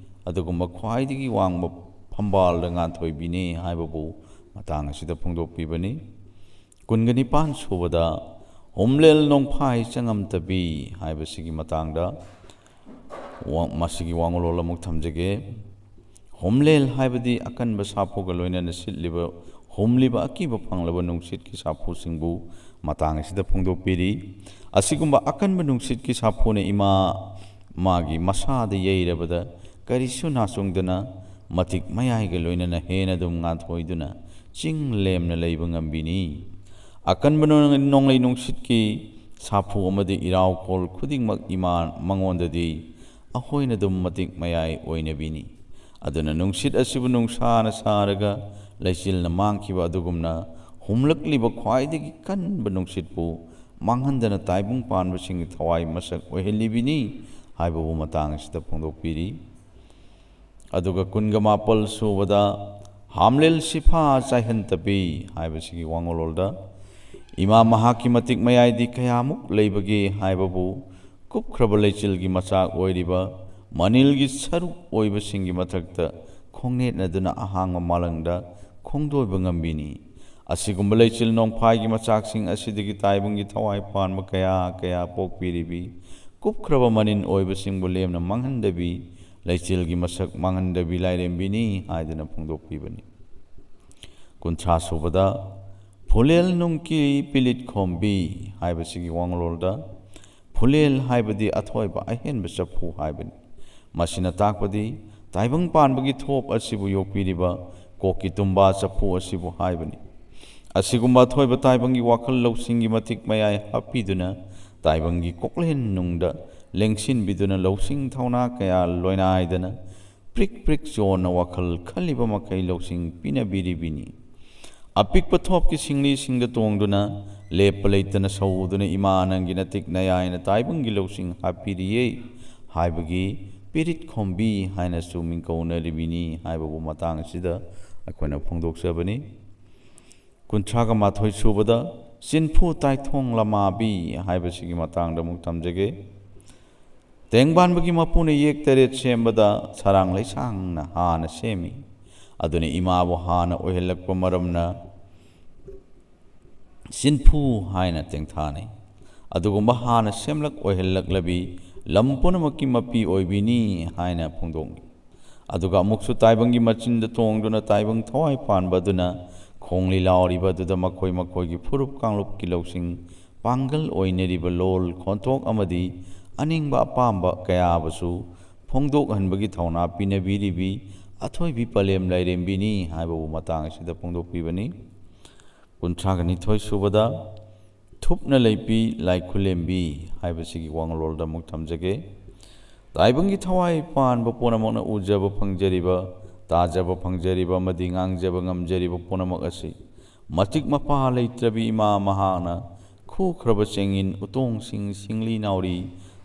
ꯑꯗꯨꯒꯨꯝꯕ ꯈ꯭ꯋꯥꯏꯗꯒꯤ ꯋꯥꯡꯕ ꯐꯝꯕꯥꯜꯗ ꯉꯥꯟꯊꯣꯏꯕꯤꯅꯤ ꯍꯥꯏꯕꯕꯨ ꯃꯇꯥꯡ ꯑꯁꯤꯗ ꯐꯣꯡꯗꯣꯛꯄꯤꯕꯅꯤ꯫ ꯀꯨꯟꯒ ꯅꯤꯄꯥꯟ ꯁꯨꯕꯗ ꯍꯨꯝꯂꯦꯜ ꯅꯣꯡꯐꯥꯏ ꯆꯉꯝꯇꯕꯤ ꯍꯥꯏꯕꯁꯤꯒꯤ ꯃꯇꯥꯡꯗ ꯋꯥ-, ꯃꯁꯤꯒꯤ ꯋꯥꯉꯣꯂꯣꯜ ꯑꯃꯨꯛ ꯊꯝꯖꯒꯦ꯫ ꯍꯨꯝꯂꯦꯜ ꯍꯥꯏꯕꯗꯤ ꯑꯀꯟꯕ ꯁꯥꯐꯨꯒ ꯂꯣꯏꯅꯅ ꯁꯤꯠꯂꯤꯕ, ꯍꯨꯝꯂꯤꯕ ꯑꯀꯤꯕ ꯐꯪꯂꯕ ꯅꯨꯡꯁꯤꯠꯀꯤ ꯁꯥꯐꯨꯁꯤꯡꯕꯨ ꯃꯇꯥꯡ ꯑꯁꯤꯗ ꯐꯣꯡꯗꯣꯛꯄꯤꯔꯤ꯫ ꯑꯁꯤꯒꯨꯝꯕ ꯑꯀꯟꯕ ꯅꯨꯡꯁꯤꯠꯀꯤ ꯁꯥꯐꯨꯅ ꯏꯃꯥ ꯃꯥꯒꯤ ꯃꯁꯥꯗ ꯌꯩꯔꯕꯗ ꯀꯔꯤꯁꯨ ꯅꯥꯆꯨꯡꯗꯅ ꯃꯇꯤꯛ ꯃꯌꯥꯏꯒ ꯂꯣꯏꯅꯅ ꯍꯦꯟꯅ ꯑꯗꯨꯝ ꯉꯥꯟꯊꯣꯏꯗꯨꯅ ꯆꯤꯡ ꯂꯦꯝꯅ ꯂꯩꯕ ꯉꯝꯕꯤꯅꯤ꯫ ꯑꯀꯟꯕ ꯅꯣꯡ-, ꯅꯣꯡꯂꯩ ꯅꯨꯡꯁꯤꯠꯀꯤ ꯁꯥꯐꯨ ꯑꯃꯗꯤ ꯏꯔꯥꯎꯈꯣꯜ ꯈꯨꯗꯤꯡꯃꯛ ꯏꯃꯥ ꯃꯉꯣꯟꯗꯗꯤ ꯑꯩꯈꯣꯏꯅ ꯑꯗꯨꯝ ꯃꯇꯤꯛ ꯃꯌꯥꯏ ꯑꯣꯏꯅꯕꯤꯅꯤ꯫ ꯑꯗꯨꯅ ꯅꯨꯡꯁꯤꯠ ꯑꯁꯤꯕꯨ ꯅꯨꯡꯁꯥꯅ ꯁꯥꯔꯒ ꯂꯩꯆꯤꯜꯅ ꯃꯥꯡꯈꯤꯕ ꯑꯗꯨꯒꯨꯝꯅ ꯍꯨꯝꯂꯛꯂꯤꯕ ꯈ꯭ꯋꯥꯏꯗꯒꯤ ꯀꯟꯕ ꯅꯨꯡꯁꯤꯠꯄꯨ ꯃꯥꯡꯍꯟꯗꯅ ꯇꯥꯏꯕꯪ ꯄꯥꯟꯕꯁꯤꯡꯒꯤ ꯊꯋꯥꯏ ꯃꯁꯛ ꯑꯣꯏꯍꯜꯂꯤꯕꯤꯅꯤ ꯍꯥꯏꯕꯕꯨ ꯃꯇꯥꯡ ꯑꯁꯤꯗ ꯐꯣꯡꯗꯣꯛꯄꯤꯔꯤ꯫ ꯑꯗꯨꯒ ꯀꯨꯟꯒ ꯃꯥꯄꯜ ꯁꯨꯕꯗ ꯍꯥꯝꯂꯦꯜ ꯁꯤꯐꯥ ꯆꯥꯏꯍꯟꯇꯕꯤ ꯍꯥꯏꯕꯁꯤꯒꯤ ꯋꯥꯉꯣꯂꯣꯜꯗ ꯏꯃꯥ ꯃꯍꯥꯛꯀꯤ ꯃꯇꯤꯛ ꯃꯌꯥꯏꯗꯤ ꯀꯌꯥꯃꯨꯛ ꯂꯩꯕꯒꯦ ꯍꯥꯏꯕꯕꯨ ꯀꯨꯞꯈ꯭ꯔꯕ ꯂꯩꯆꯤꯜꯒꯤ ꯃꯆꯥꯛ ꯑꯣꯏꯔꯤꯕ ꯃꯅꯤꯜꯒꯤ ꯁꯔꯨꯛ ꯑꯣꯏꯕꯁꯤꯡꯒꯤ ꯃꯊꯛꯇ ꯈꯣꯡꯅꯦꯠꯅꯗꯨꯅ ꯑꯍꯥꯡꯕ ꯃꯥꯂꯪꯗ ꯈꯣꯡꯗꯣꯏꯕ ꯉꯝꯕꯤꯅꯤ꯫ ꯑꯁꯤꯒꯨꯝꯕ ꯂꯩꯆꯤꯜ ꯅꯣꯡꯐꯥꯏꯒꯤ ꯃꯆꯥꯛꯁꯤꯡ ꯑꯁꯤꯗꯒꯤ ꯇꯥꯏꯕꯪꯒꯤ ꯊꯋꯥꯏ ꯄꯥꯟꯕ ꯀꯌꯥ ꯀꯌꯥ ꯄꯣꯛꯄꯤꯔꯤꯕꯤ ꯀꯨꯞꯈ꯭ꯔꯕ ꯃꯅꯤꯟ ꯑꯣꯏꯕꯁꯤꯡꯕꯨ ꯂꯦꯝꯅ ꯃꯥꯡꯍꯟꯗꯕꯤ, ꯂꯩꯆꯤꯜꯒꯤ ꯃꯁꯛ ꯃꯥꯡꯍꯟꯗꯕꯤ ꯂꯥꯏꯔꯦꯝꯕꯤꯅꯤ ꯍꯥꯏꯗꯨꯅ ꯐꯣꯡꯗꯣꯛꯄꯤꯕꯅꯤ꯫ ꯀꯨꯟꯊ꯭ꯔꯥ ꯁꯨꯕꯗ ꯐꯨꯂꯦꯜ ꯅꯨꯡꯀꯤ ꯄꯤꯂꯤꯠ ꯈꯣꯝꯕꯤ ꯍꯥꯏꯕꯁꯤꯒꯤ ꯋꯥꯉꯂꯣꯜꯗ ꯐꯨꯂꯦꯜ ꯍꯥꯏꯕꯗꯤ ꯑꯊꯣꯏꯕ ꯑꯍꯦꯟꯕ ꯆꯐꯨ ꯍꯥꯏꯕꯅꯤ꯫ ꯃꯁꯤꯅ ꯇꯥꯛꯄꯗꯤ ꯇꯥꯏꯕꯪ ꯄꯥꯟꯕꯒꯤ ꯊꯣꯞ ꯑꯁꯤꯕꯨ ꯌꯣꯛꯄꯤꯔꯤꯕ ꯀꯣꯛꯀꯤ ꯇꯨꯝꯕꯥ ꯆꯐꯨ ꯑꯁꯤꯕꯨ ꯍꯥꯏꯕꯅꯤ꯫ ꯑꯁꯤꯒꯨꯝꯕ ꯑꯊꯣꯏꯕ ꯇꯥꯏꯕꯪꯒꯤ ꯋꯥꯈꯜ ꯂꯧꯁꯤꯡꯒꯤ ꯃꯇꯤꯛ ꯃꯌꯥꯏ ꯍꯥꯞꯄꯤꯗꯨꯅ ꯇꯥꯏꯕꯪꯒꯤ ꯀꯣꯛꯂꯦꯟ ꯅꯨꯡꯗ ꯂꯦꯡꯁꯤꯟꯕꯤꯗꯨꯅ ꯂꯧꯁꯤꯡ ꯊꯧꯅꯥ ꯀꯌꯥ ꯂꯣꯏꯅꯥꯏꯗꯅ ꯄ꯭ꯔꯤꯛ ꯄ꯭ꯔꯤꯛ ꯆꯣꯟꯅ ꯋꯥꯈꯜ ꯈꯜꯂꯤꯕ ꯃꯈꯩ ꯂꯧꯁꯤꯡ ꯄꯤꯅꯕꯤꯔꯤꯕꯤꯅꯤ꯫ ꯑꯄꯤꯛꯄ ꯊꯣꯞꯀꯤ ꯁꯤꯡꯂꯤꯁꯤꯡꯗ ꯇꯣꯡꯗꯨꯅ, ꯂꯦꯞꯄ ꯂꯩꯇꯅ ꯁꯧꯗꯨꯅ ꯏꯃꯥ ꯅꯪꯒꯤ ꯅꯇꯤꯛ ꯅꯌꯥꯏꯅ ꯇꯥꯏꯕꯪꯒꯤ ꯂꯧꯁꯤꯡ ꯍꯥꯞꯄꯤꯔꯤꯌꯦ ꯍꯥꯏꯕꯒꯤ ꯄꯤꯔꯤꯠ ꯈꯣꯝꯕꯤ ꯍꯥꯏꯅꯁꯨ ꯃꯤꯡꯀꯧꯅꯔꯤꯕꯤꯅꯤ ꯍꯥꯏꯕꯕꯨ ꯃꯇꯥꯡ ꯑꯁꯤꯗ ꯑꯩꯈꯣꯏꯅ ꯐꯣꯡꯗꯣꯛꯆꯕꯅꯤ꯫ ꯀꯨꯟꯊ꯭ꯔꯥꯒ ꯃꯥꯊꯣꯏ ꯁꯨꯕꯗ ꯆꯤꯟꯐꯨ ꯇꯥꯏꯊꯣꯡ ꯂꯃꯥꯕꯤ ꯍꯥꯏꯕꯁꯤꯒꯤ ꯃꯇꯥꯡꯗ ꯑꯃꯨꯛ ꯊꯝꯖꯒꯦ꯫ ꯇꯦꯡꯕꯥꯟꯕꯒꯤ ꯃꯄꯨꯅ ꯌꯦꯛ ꯇꯔꯦꯠ ꯁꯦꯝꯕꯗ ꯁꯔꯥꯡ ꯂꯩꯁꯥꯡꯅ ꯍꯥꯟꯅ ꯁꯦꯝꯃꯤ꯫ ꯑꯗꯨꯅ ꯏꯃꯥꯕꯨ ꯍꯥꯟꯅ ꯑꯣꯏꯍꯜꯂꯛꯄ ꯃꯔꯝꯅ ꯆꯤꯟꯐꯨ ꯍꯥꯏꯅ ꯇꯦꯡꯊꯥꯅꯩ꯫ ꯑꯗꯨꯒꯨꯝꯕ ꯍꯥꯟꯅ ꯁꯦꯝꯂꯛ ꯑꯣꯏꯍꯜꯂꯛꯂꯕꯤ ꯂꯝ ꯄꯨꯝꯅꯃꯛꯀꯤ ꯃꯄꯤ ꯑꯣꯏꯕꯤꯅꯤ ꯍꯥꯏꯅ ꯐꯣꯡꯗꯣꯛꯏ꯫ ꯑꯗꯨꯒ ꯑꯃꯨꯛꯁꯨ ꯇꯥꯏꯕꯪꯒꯤ ꯃꯆꯤꯟꯗ ꯇꯣꯡꯗꯨꯅ ꯇꯥꯏꯕꯪ ꯊꯋꯥꯏ ꯄꯥꯟꯕ ꯑꯗꯨꯅ ꯈꯣꯡꯂꯤ ꯂꯥꯎꯔꯤꯕ ꯑꯗꯨꯗ ꯃꯈꯣꯏ ꯃꯈꯣꯏꯒꯤ ꯐꯨꯔꯨꯞ ꯀꯥꯡꯂꯨꯞꯀꯤ ꯂꯧꯁꯤꯡ ꯄꯥꯡꯒꯜ ꯑꯣꯏꯅꯔꯤꯕ ꯂꯣꯜ ꯈꯣꯟꯊꯣꯛ ꯑꯃꯗꯤ ꯑꯅꯤꯡꯕ ꯑꯄꯥꯝꯕ ꯀꯌꯥꯕꯨꯁꯨ ꯐꯣꯡꯗꯣꯛꯍꯟꯕꯒꯤ ꯊꯧꯅꯥ ꯄꯤꯅꯕꯤꯔꯤꯕꯤ ꯑꯊꯣꯏꯕꯤ ꯄꯂꯦꯝ ꯂꯥꯏꯔꯦꯝꯕꯤꯅꯤ ꯍꯥꯏꯕꯕꯨ ꯃꯇꯥꯡ ꯑꯁꯤꯗ ꯐꯣꯡꯗꯣꯛꯄꯤꯕꯅꯤ꯫ ꯀꯨꯟꯊ꯭ꯔꯥꯒ ꯅꯤꯊꯣꯏ ꯁꯨꯕꯗ ꯊꯨꯞꯅ ꯂꯩꯄꯤ ꯂꯥꯏꯈꯨꯂꯦꯝꯕꯤ ꯍꯥꯏꯕꯁꯤꯒꯤ ꯋꯥꯉꯂꯣꯜꯗ ꯑꯃꯨꯛ ꯊꯝꯖꯒꯦ꯫ ꯇꯥꯏꯕꯪꯒꯤ ꯊꯋꯥꯏ ꯄꯥꯟꯕ ꯄꯨꯝꯅꯃꯛꯅ ꯎꯖꯕ ꯐꯪꯖꯔꯤꯕ, ꯇꯥꯖꯕ ꯐꯪꯖꯔꯤꯕ ꯑꯃꯗꯤ ꯉꯥꯡꯖꯕ ꯉꯝꯖꯔꯤꯕ ꯄꯨꯝꯅꯃꯛ ꯑꯁꯤ ꯃꯇꯤꯛ ꯃꯄꯥ ꯂꯩꯇ꯭ꯔꯕꯤ ꯏꯃꯥ ꯃꯍꯥꯛꯅ ꯈꯨꯈ꯭ꯔꯕ ꯆꯦꯡꯌꯤꯟ ꯎꯇꯣꯡꯁꯤꯡ, ꯁꯤꯡꯂꯤ ꯅꯥꯎꯔꯤ,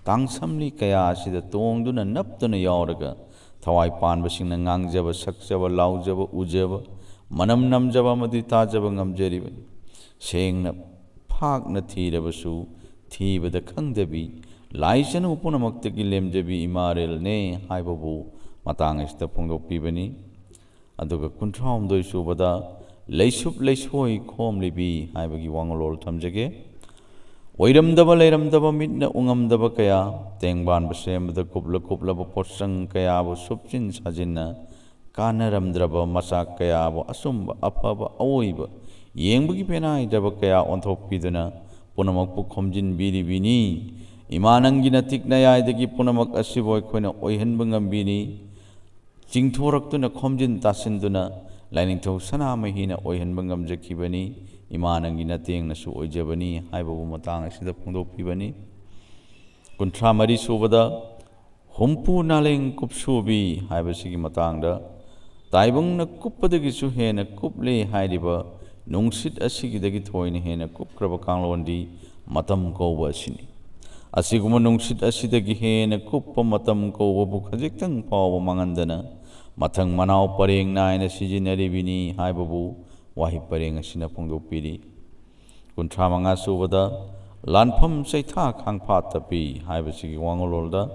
ꯇꯥꯡꯁꯝꯂꯤ ꯀꯌꯥ ꯑꯁꯤꯗ ꯇꯣꯡꯗꯨꯅ ꯅꯞꯇꯨꯅ ꯌꯥꯎꯔꯒ ꯊꯋꯥꯏ ꯄꯥꯟꯕꯁꯤꯡꯅ ꯉꯥꯡꯖꯕ, ꯁꯛꯆꯕ, ꯂꯥꯎꯖꯕ, ꯎꯖꯕ, ꯃꯅꯝ ꯅꯝꯖꯕ ꯑꯃꯗꯤ ꯇꯥꯖꯕ ꯉꯝꯖꯔꯤꯕꯅꯤ꯫ ꯁꯦꯡꯅ ꯐꯥꯛꯅ ꯊꯤꯔꯕꯁꯨ ꯊꯤꯕꯗ ꯈꯪꯗꯕꯤ, ꯂꯥꯏ ꯆꯅꯨ ꯄꯨꯝꯅꯃꯛꯇꯒꯤ ꯂꯦꯝꯖꯕꯤ ꯏꯃꯥꯔꯦꯜꯅꯦ ꯍꯥꯏꯕꯕꯨ ꯃꯇꯥꯡ ꯑꯁꯤꯗ ꯐꯣꯡꯗꯣꯛꯄꯤꯕꯅꯤ꯫ ꯑꯗꯨꯒ ꯀꯨꯟꯊ꯭ꯔꯥꯍꯨꯝꯗꯣꯏ ꯁꯨꯕꯗ ꯂꯩꯁꯨꯞ ꯂꯩꯁꯣꯏ ꯈꯣꯝꯂꯤꯕꯤ ꯍꯥꯏꯕꯒꯤ ꯋꯥꯉꯂꯣꯜ ꯊꯝꯖꯒꯦ꯫ ꯑꯣꯏꯔꯝꯗꯕ ꯂꯩꯔꯝꯗꯕ ꯃꯤꯠꯅ ꯎꯉꯝꯗꯕ ꯀꯌꯥ, ꯇꯦꯡꯕꯥꯟꯕ ꯁꯦꯝꯕꯗ ꯀꯨꯞꯂ ꯀꯨꯞꯂꯕ ꯄꯣꯠꯆꯪ ꯀꯌꯥꯕꯨ ꯁꯨꯞꯆꯤꯟ ꯁꯥꯖꯤꯟꯅ ꯀꯥꯟꯅꯔꯝꯗ꯭ꯔꯕ ꯃꯆꯥꯛ ꯀꯌꯥꯕꯨ ꯑꯆꯨꯝꯕ, ꯑꯐꯕ, ꯑꯑꯣꯏꯕ ꯌꯦꯡꯕꯒꯤ ꯄꯦꯅꯥꯏꯗ꯭ꯔꯕ ꯀꯌꯥ ꯑꯣꯟꯊꯣꯛꯄꯤꯗꯨꯅ ꯄꯨꯝꯅꯃꯛꯄꯨ ꯈꯣꯝꯖꯤꯟꯕꯤꯔꯤꯕꯤꯅꯤ꯫ ꯏꯃꯥ ꯅꯪꯒꯤ ꯅꯇꯤꯛ ꯅꯌꯥꯏꯗꯒꯤ ꯄꯨꯝꯅꯃꯛ ꯑꯁꯤꯕꯨ ꯑꯩꯈꯣꯏꯅ ꯑꯣꯏꯍꯟꯕ ꯉꯝꯕꯤꯅꯤ꯫ ꯆꯤꯡꯊꯣꯔꯛꯇꯨꯅ ꯈꯣꯝꯖꯤꯟ ꯇꯥꯁꯤꯟꯗꯨꯅ ꯂꯥꯏꯅꯤꯡꯊꯧ ꯁꯅꯥꯃꯍꯤꯅ ꯑꯣꯏꯍꯟꯕ ꯉꯝꯖꯈꯤꯕꯅꯤ꯫ ꯏꯃꯥ ꯅꯪꯒꯤ ꯅꯇꯦꯡꯅꯁꯨ ꯑꯣꯏꯖꯕꯅꯤ ꯍꯥꯏꯕꯕꯨ ꯃꯇꯥꯡ ꯑꯁꯤꯗ ꯐꯣꯡꯗꯣꯛꯄꯤꯕꯅꯤ꯫ ꯀꯨꯟꯊ꯭ꯔꯥ ꯃꯔꯤ ꯁꯨꯕꯗ ꯍꯨꯝꯄꯨ ꯅꯥꯂꯦꯡ ꯀꯨꯞꯁꯨꯕꯤ ꯍꯥꯏꯕꯁꯤꯒꯤ ꯃꯇꯥꯡꯗ, ꯇꯥꯏꯕꯪꯅ ꯀꯨꯞꯄꯗꯒꯤꯁꯨ ꯍꯦꯟꯅ ꯀꯨꯞꯂꯦ ꯍꯥꯏꯔꯤꯕ ꯅꯨꯡꯁꯤꯠ ꯑꯁꯤꯒꯤꯗꯒꯤ ꯊꯣꯏꯅ ꯍꯦꯟꯅ ꯀꯨꯞꯈ꯭ꯔꯕ ꯀꯥꯡꯂꯣꯟꯗꯤ ꯃꯇꯝ ꯀꯧꯕ ꯑꯁꯤꯅꯤ꯫ ꯑꯁꯤꯒꯨꯝꯕ ꯅꯨꯡꯁꯤꯠ ꯑꯁꯤꯗꯒꯤ ꯍꯦꯟꯅ ꯀꯨꯞꯄ ꯃꯇꯝ ꯀꯧꯕꯕꯨ ꯈꯖꯤꯛꯇꯪ ꯐꯥꯎꯕ ꯃꯥꯡꯍꯟꯗꯅ ꯃꯊꯪ ꯃꯅꯥꯎ ꯄꯔꯦꯡ ꯅꯥꯏꯅ ꯁꯤꯖꯤꯟꯅꯔꯤꯕꯅꯤ ꯍꯥꯏꯕꯕꯨ ꯋꯥꯍꯩ ꯄꯔꯦꯡ ꯑꯁꯤꯅ ꯐꯣꯡꯗꯣꯛꯄꯤꯔꯤ꯫ ꯀꯨꯟꯊ꯭ꯔꯥ ꯃꯉꯥ ꯁꯨꯕꯗ ꯂꯥꯟꯐꯝ ꯆꯩꯊꯥ ꯈꯥꯡꯐꯥꯠꯇ ꯄꯤ ꯍꯥꯏꯕꯁꯤꯒꯤ ꯋꯥꯉꯨꯂꯣꯜꯗ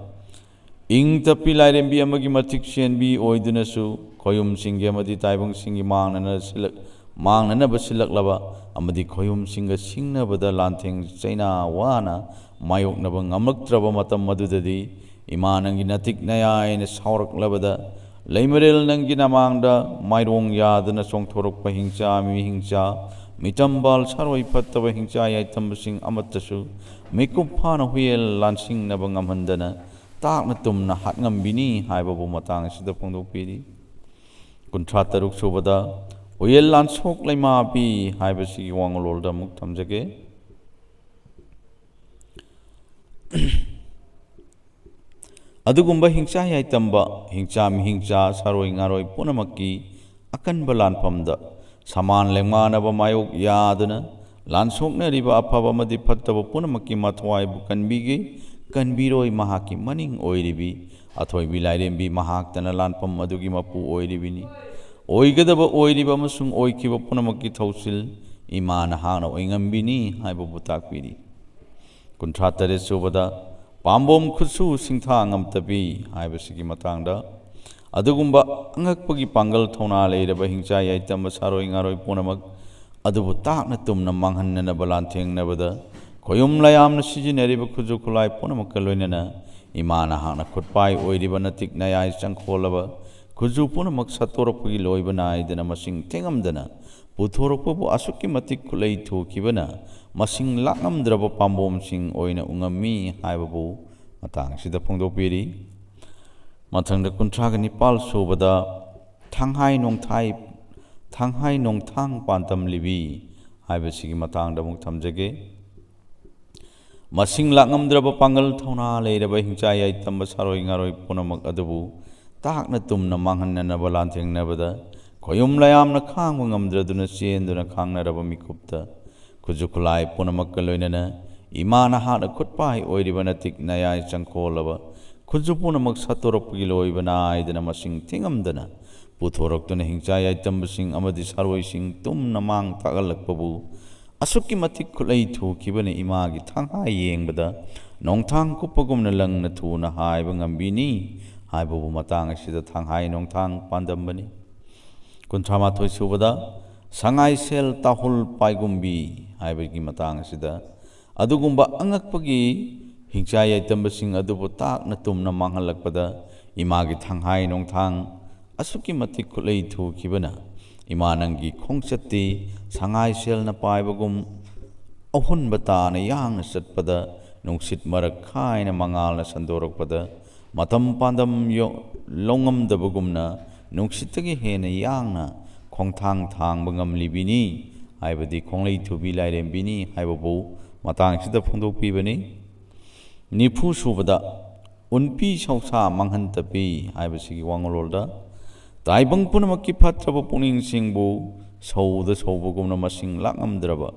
ꯏꯪ ꯇꯞꯄꯤ ꯂꯥꯏꯔꯦꯝꯕꯤ ꯑꯃꯒꯤ ꯃꯇꯤꯛ ꯆꯦꯟꯕꯤ ꯑꯣꯏꯗꯨꯅꯁꯨ ꯈꯣꯌꯨꯝꯁꯤꯡꯒꯤ ꯑꯃꯗꯤ ꯇꯥꯏꯕꯪꯁꯤꯡꯒꯤ ꯃꯥꯡꯅꯅ ꯁꯤꯜꯂꯛ-, ꯃꯥꯡꯅꯅꯕ ꯁꯤꯜꯂꯛꯂꯕ ꯑꯃꯗꯤ ꯈꯣꯌꯨꯝꯁꯤꯡꯒ ꯁꯤꯡꯅꯕꯗ ꯂꯥꯟꯊꯦꯡ ꯆꯩꯅꯥ ꯋꯥꯅ ꯃꯥꯌꯣꯛꯅꯕ ꯉꯝꯂꯛꯇ꯭ꯔꯕ ꯃꯇꯝ ꯑꯗꯨꯗꯗꯤ ꯏꯃꯥ ꯅꯪꯒꯤ ꯅꯇꯤꯛ ꯅꯌꯥꯏꯅ ꯁꯥꯎꯔꯛꯂꯕꯗ ꯂꯩꯃꯔꯦꯜ ꯅꯪꯒꯤ ꯅꯃꯥꯡꯗ ꯃꯥꯏꯔꯣꯡ ꯌꯥꯗꯅ ꯆꯣꯡꯊꯣꯔꯛꯄ ꯍꯤꯡꯆꯥ ꯃꯤꯍꯤꯡꯆꯥ ꯃꯤꯇꯝꯕꯥꯜ ꯁꯥꯔꯣꯏ ꯐꯠꯇꯕ ꯍꯤꯡꯆꯥ ꯌꯥꯏꯇꯝꯕꯁꯤꯡ ꯑꯃꯠꯇꯁꯨ ꯃꯤꯀꯨꯞ ꯐꯥꯅ ꯍꯨꯌꯦꯜ ꯂꯥꯟꯁꯤꯡꯅꯕ ꯉꯝꯍꯟꯗꯅ ꯇꯥꯛꯅ ꯇꯨꯝꯅ ꯍꯥꯠꯉꯝꯕꯤꯅꯤ ꯍꯥꯏꯕꯕꯨ ꯃꯇꯥꯡ ꯑꯁꯤꯗ ꯐꯣꯡꯗꯣꯛꯄꯤꯔꯤ꯫ ꯀꯨꯟꯊ꯭ꯔꯥ ꯇꯔꯨꯛ ꯁꯨꯕꯗ ꯍꯨꯌꯦꯜ ꯂꯥꯟꯁꯣꯛ ꯂꯩꯃꯥ ꯄꯤ ꯍꯥꯏꯕꯁꯤꯒꯤ ꯋꯥꯉꯨꯂꯣꯜꯗ ꯑꯃꯨꯛ ꯊꯝꯖꯒꯦ꯫ ꯑꯗꯨꯒꯨꯝꯕ ꯍꯤꯡꯆꯥ ꯌꯥꯏꯇꯝꯕ, ꯍꯤꯡꯆꯥ ꯃꯤꯍꯤꯡꯆꯥ, ꯁꯥꯔꯣꯏ ꯉꯥꯔꯣꯏ ꯄꯨꯝꯅꯃꯛꯀꯤ ꯑꯀꯟꯕ ꯂꯥꯟꯐꯝꯗ ꯁꯃꯥꯟ ꯂꯦꯡꯃꯥꯟꯅꯕ ꯃꯥꯌꯣꯛ ꯌꯥꯗꯨꯅ ꯂꯥꯟ ꯁꯣꯛꯅꯔꯤꯕ ꯑꯐꯕ ꯑꯃꯗꯤ ꯐꯠꯇꯕ ꯄꯨꯝꯅꯃꯛꯀꯤ ꯃꯊ꯭ꯋꯥꯏꯕꯨ ꯀꯟꯕꯤꯒꯦ, ꯀꯟꯕꯤꯔꯣꯏ ꯃꯍꯥꯛꯀꯤ ꯃꯅꯤꯡ ꯑꯣꯏꯔꯤꯕꯤ ꯑꯊꯣꯏꯕꯤ ꯂꯥꯏꯔꯦꯝꯕꯤ ꯃꯍꯥꯛꯇꯅ ꯂꯥꯟꯐꯝ ꯑꯗꯨꯒꯤ ꯃꯄꯨ ꯑꯣꯏꯔꯤꯕꯅꯤ꯫ ꯑꯣꯏꯒꯗꯕ ꯑꯣꯏꯔꯤꯕ ꯑꯃꯁꯨꯡ ꯑꯣꯏꯈꯤꯕ ꯄꯨꯝꯅꯃꯛꯀꯤ ꯊꯧꯁꯤꯜ ꯏꯃꯥ ꯅꯍꯥꯛꯅ ꯑꯣꯏꯉꯝꯕꯤꯅꯤ ꯍꯥꯏꯕꯕꯨ ꯇꯥꯛꯄꯤꯔꯤ꯫ ꯀꯨꯟꯊ꯭ꯔꯥ ꯇꯔꯦꯠ ꯁꯨꯕꯗ ꯄꯥꯝꯕꯣꯝ ꯈꯨꯠꯁꯨ ꯁꯤꯡꯊꯥ ꯉꯝꯇꯕꯤ ꯍꯥꯏꯕꯁꯤꯒꯤ ꯃꯇꯥꯡꯗ, ꯑꯗꯨꯒꯨꯝꯕ ꯑꯉꯛꯄꯒꯤ ꯄꯥꯡꯒꯜ ꯊꯧꯅꯥ ꯂꯩꯔꯕ ꯍꯤꯡꯆꯥ ꯌꯥꯏꯇꯝꯕ ꯁꯥꯔꯣꯏ ꯉꯥꯔꯣꯏ ꯄꯨꯝꯅꯃꯛ ꯑꯗꯨꯕꯨ ꯇꯥꯛꯅ ꯇꯨꯝꯅ ꯃꯥꯡꯍꯟꯅꯅꯕ ꯂꯥꯟꯊꯦꯡꯅꯕꯗ ꯈꯣꯌꯨꯝ ꯂꯌꯥꯝꯅ ꯁꯤꯖꯤꯟꯅꯔꯤꯕ ꯈꯨꯠꯁꯨ ꯈꯨꯠꯂꯥꯏ ꯄꯨꯝꯅꯃꯛꯀ ꯂꯣꯏꯅꯅ ꯏꯃꯥ ꯅꯍꯥꯛꯅ ꯈꯨꯠꯄꯥꯏ ꯑꯣꯏꯔꯤꯕ ꯅꯇꯤꯛ ꯅꯌꯥꯏ ꯆꯪꯈꯣꯜꯂꯕ ꯈꯨꯠꯁꯨ ꯄꯨꯝꯅꯃꯛ ꯁꯠꯇꯣꯔꯛꯄꯒꯤ ꯂꯣꯏꯕ ꯅꯥꯏꯗꯅ ꯃꯁꯤꯡ ꯊꯦꯡꯉꯝꯗꯅ ꯄꯨꯊꯣꯔꯛꯄꯕꯨ ꯑꯁꯨꯛꯀꯤ ꯃꯇꯤꯛ ꯈꯨꯠꯂꯩ ꯊꯨꯈꯤꯕꯅ ꯃꯁꯤꯡ ꯂꯥꯛꯉꯝꯗ꯭ꯔꯕ ꯄꯥꯝꯕꯣꯝꯁꯤꯡ ꯑꯣꯏꯅ ꯎꯉꯝꯃꯤ ꯍꯥꯏꯕꯕꯨ ꯃꯇꯥꯡꯁꯤꯗ ꯐꯣꯡꯗꯣꯛꯄꯤꯔꯤ꯫ ꯃꯊꯪꯗ ꯀꯨꯟꯊ꯭ꯔꯥꯒ ꯅꯤꯄꯥꯜ ꯁꯨꯕꯗ ꯊꯥꯡꯍꯥꯏ ꯅꯣꯡꯊꯥꯏ, ꯊꯥꯡꯍꯥꯏ ꯅꯣꯡꯊꯥꯡ ꯄꯥꯟꯇꯝ ꯂꯤꯕꯤ ꯍꯥꯏꯕꯁꯤꯒꯤ ꯃꯇꯥꯡꯗ ꯑꯃꯨꯛ ꯊꯝꯖꯒꯦ꯫ ꯃꯁꯤꯡ ꯂꯥꯛꯉꯝꯗ꯭ꯔꯕ ꯄꯥꯡꯒꯜ ꯊꯧꯅꯥ ꯂꯩꯔꯕ ꯍꯤꯡꯆꯥ ꯌꯥꯏꯇꯝꯕ ꯁꯥꯔꯣꯏ ꯉꯥꯔꯣꯏ ꯄꯨꯝꯅꯃꯛ ꯑꯗꯨꯕꯨ ꯇꯥꯛꯅ ꯇꯨꯝꯅ ꯃꯥꯡꯍꯟꯅꯅꯕ ꯂꯥꯟꯊꯦꯡꯅꯕꯗ ꯈꯣꯌꯨꯝ ꯂꯌꯥꯝꯅ ꯈꯥꯡꯕ ꯉꯝꯗ꯭ꯔꯗꯨꯅ ꯆꯦꯟꯗꯨꯅ ꯈꯥꯡꯅꯔꯕ ꯃꯤꯀꯨꯞꯇ, ꯈꯨꯠꯁꯨ ꯈꯨꯠꯂꯥꯏ ꯄꯨꯝꯅꯃꯛꯀ ꯂꯣꯏꯅꯅ ꯏꯃꯥ ꯅꯍꯥꯛꯅ ꯈꯨꯠꯄꯥꯏ ꯑꯣꯏꯔꯤꯕ ꯅꯇꯤꯛ ꯅꯌꯥꯏ ꯆꯪꯈꯣꯜꯂꯕ ꯈꯨꯠꯁꯨ ꯄꯨꯝꯅꯃꯛ ꯁꯠꯇꯣꯔꯛꯄꯒꯤ ꯂꯣꯏꯕ ꯅꯥꯏꯗꯅ ꯃꯁꯤꯡ ꯊꯤꯉꯝꯗꯅ ꯄꯨꯊꯣꯔꯛꯇꯨꯅ ꯍꯤꯡꯆꯥ ꯌꯥꯏꯇꯝꯕꯁꯤꯡ ꯑꯃꯗꯤ ꯁꯥꯔꯣꯏꯁꯤꯡ ꯇꯨꯝꯅ ꯃꯥꯡ ꯇꯥꯛꯍꯜꯂꯛꯄꯕꯨ ꯑꯁꯨꯛꯀꯤ ꯃꯇꯤꯛ ꯈꯨꯠꯂꯩ ꯊꯨꯈꯤꯕꯅ ꯏꯃꯥꯒꯤ ꯊꯥꯡꯍꯥꯏ ꯌꯦꯡꯕꯗ ꯅꯣꯡꯊꯥꯡ ꯀꯨꯞꯄꯒꯨꯝꯅ ꯂꯪꯅ ꯊꯨꯅ ꯍꯥꯏꯕ ꯉꯝꯕꯤꯅꯤ ꯍꯥꯏꯕꯕꯨ ꯃꯇꯥꯡ ꯑꯁꯤꯗ ꯊꯥꯡꯍꯥꯏ ꯅꯣꯡꯊꯥꯡ ꯄꯥꯟꯗꯝꯕꯅꯤ꯫ ꯀꯨꯟꯊ꯭ꯔꯥ ꯃꯥꯊꯣꯏ ꯁꯨꯕꯗ ꯁꯉꯥꯏꯁꯦꯜ ꯇꯥꯍꯨꯜ ꯄꯥꯏꯒꯨꯝꯕꯤ ꯍꯥꯏꯕꯒꯤ ꯃꯇꯥꯡ ꯑꯁꯤꯗ ꯑꯗꯨꯒꯨꯝꯕ ꯑꯉꯛꯄꯒꯤ ꯍꯤꯡꯆꯥ ꯌꯥꯏꯇꯝꯕꯁꯤꯡ ꯑꯗꯨꯕꯨ ꯇꯥꯛꯅ ꯇꯨꯝꯅ ꯃꯥꯡꯍꯜꯂꯛꯄꯗ ꯏꯃꯥꯒꯤ ꯊꯥꯡꯍꯥꯏ ꯅꯣꯡꯊꯥꯡ ꯑꯁꯨꯛꯀꯤ ꯃꯇꯤꯛ ꯈꯨꯠꯂꯩ ꯊꯨꯈꯤꯕꯅ ꯏꯃꯥ ꯅꯪꯒꯤ ꯈꯣꯡꯆꯠꯇꯤ ꯁꯉꯥꯏꯁꯦꯜꯅ ꯄꯥꯏꯕꯒꯨꯝ ꯑꯍꯨꯟꯕ ꯇꯥꯅ ꯌꯥꯡꯅ ꯆꯠꯄꯗ ꯅꯨꯡꯁꯤꯠ ꯃꯔꯛ ꯈꯥꯏꯅ ꯃꯉꯥꯜꯅ ꯁꯟꯗꯣꯔꯛꯄꯗ ꯃꯇꯝ ꯄꯥꯟꯗꯝ ꯌꯣ-, ꯂꯧꯉꯝꯗꯕꯒꯨꯝꯅ ꯅꯨꯡꯁꯤꯠꯇꯒꯤ ꯍꯦꯟꯅ ꯌꯥꯡꯅ ꯈꯣꯡꯊꯥꯡ ꯊꯥꯡꯕ ꯉꯝꯂꯤꯕꯤꯅꯤ ꯍꯥꯏꯕꯗꯤ ꯈꯣꯡꯂꯩ ꯊꯨꯕꯤ ꯂꯥꯏꯔꯦꯝꯕꯤꯅꯤ ꯍꯥꯏꯕꯕꯨ ꯃꯇꯥꯡꯁꯤꯗ ꯐꯣꯡꯗꯣꯛꯄꯤꯕꯅꯤ꯫ ꯅꯤꯐꯨ ꯁꯨꯕꯗ ꯎꯟꯄꯤ ꯁꯧꯁꯥ ꯃꯥꯡꯍꯟ ꯇꯞꯄꯤ ꯍꯥꯏꯕꯁꯤꯒꯤ ꯋꯥꯉꯣꯜꯂꯣꯟꯗ ꯇꯥꯏꯕꯪ ꯄꯨꯝꯅꯃꯛꯀꯤ ꯐꯠꯇ꯭ꯔꯕ ꯄꯨꯛꯅꯤꯡꯁꯤꯡꯕꯨ ꯁꯧꯗ ꯁꯧꯕꯒꯨꯝꯅ ꯃꯁꯤꯡ ꯂꯥꯛꯉꯝꯗ꯭ꯔꯕ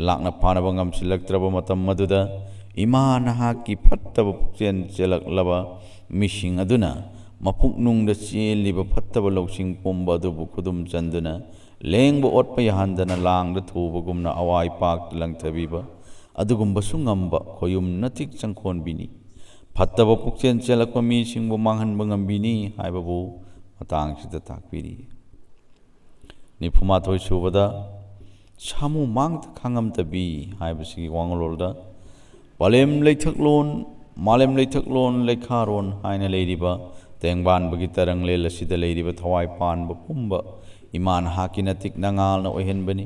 ꯂꯥꯛꯅ ꯐꯥꯅꯕ ꯉꯝꯁꯤꯜꯂꯛꯇ꯭ꯔꯕ ꯃꯇꯝ ꯑꯗꯨꯗ ꯏꯃꯥ ꯅꯍꯥꯛꯀꯤ ꯐꯠꯇꯕ ꯄꯨꯛꯆꯦꯜ ꯆꯦꯜꯂꯛꯂꯕ ꯃꯤꯁꯤꯡ ꯑꯗꯨꯅ ꯃꯄꯨꯛꯅꯨꯡꯗ ꯆꯦꯜꯂꯤꯕ ꯐꯠꯇꯕ ꯂꯧꯁꯤꯡ ꯄꯨꯝꯕ ꯑꯗꯨꯕꯨ ꯈꯨꯗꯨꯝ ꯆꯟꯗꯨꯅ ꯂꯦꯡꯕ ꯑꯣꯠꯄ ꯌꯥꯍꯟꯗꯅ ꯂꯥꯡꯗ ꯊꯨꯕꯒꯨꯝꯅ ꯑꯋꯥꯏ ꯄꯥꯛꯇ ꯂꯪꯊꯕꯤꯕ ꯑꯗꯨꯒꯨꯝꯕꯁꯨ ꯉꯝꯕ ꯈꯣꯌꯨꯝ ꯅꯇꯤꯛ ꯆꯪꯈꯣꯟꯕꯤꯅꯤ꯫ ꯐꯠꯇꯕ ꯄꯨꯛꯆꯦꯜ ꯆꯦꯜꯂꯛꯄ ꯃꯤꯁꯤꯡꯕꯨ ꯃꯥꯡꯍꯟꯕ ꯉꯝꯕꯤꯅꯤ ꯍꯥꯏꯕꯕꯨ ꯃꯇꯥꯡꯁꯤꯗ ꯇꯥꯛꯄꯤꯔꯤ꯫ ꯅꯤꯐꯨꯃꯥꯊꯣꯏ ꯁꯨꯕꯗ ꯁꯥꯃꯨ ꯃꯥꯡꯗ ꯈꯥꯡꯉꯝꯗꯕꯤ ꯍꯥꯏꯕꯁꯤꯒꯤ ꯋꯥꯉꯂꯣꯟꯗ ꯄꯂꯦꯝ ꯂꯩꯊꯛꯂꯣꯟ, ꯃꯥꯂꯦꯝ ꯂꯩꯊꯛꯂꯣꯟ ꯂꯩꯈꯥꯔꯣꯟ ꯍꯥꯏꯅ ꯂꯩꯔꯤꯕ ꯇꯦꯡꯕꯥꯟꯕꯒꯤ ꯇꯔꯪꯂꯦꯜ ꯑꯁꯤꯗ ꯂꯩꯔꯤꯕ ꯊꯋꯥꯏ ꯄꯥꯟꯕ ꯄꯨꯝꯕ ꯏꯃꯥ ꯅꯍꯥꯛꯀꯤ ꯅꯇꯤꯛ ꯅꯉꯥꯜꯅ ꯑꯣꯏꯍꯟꯕꯅꯤ꯫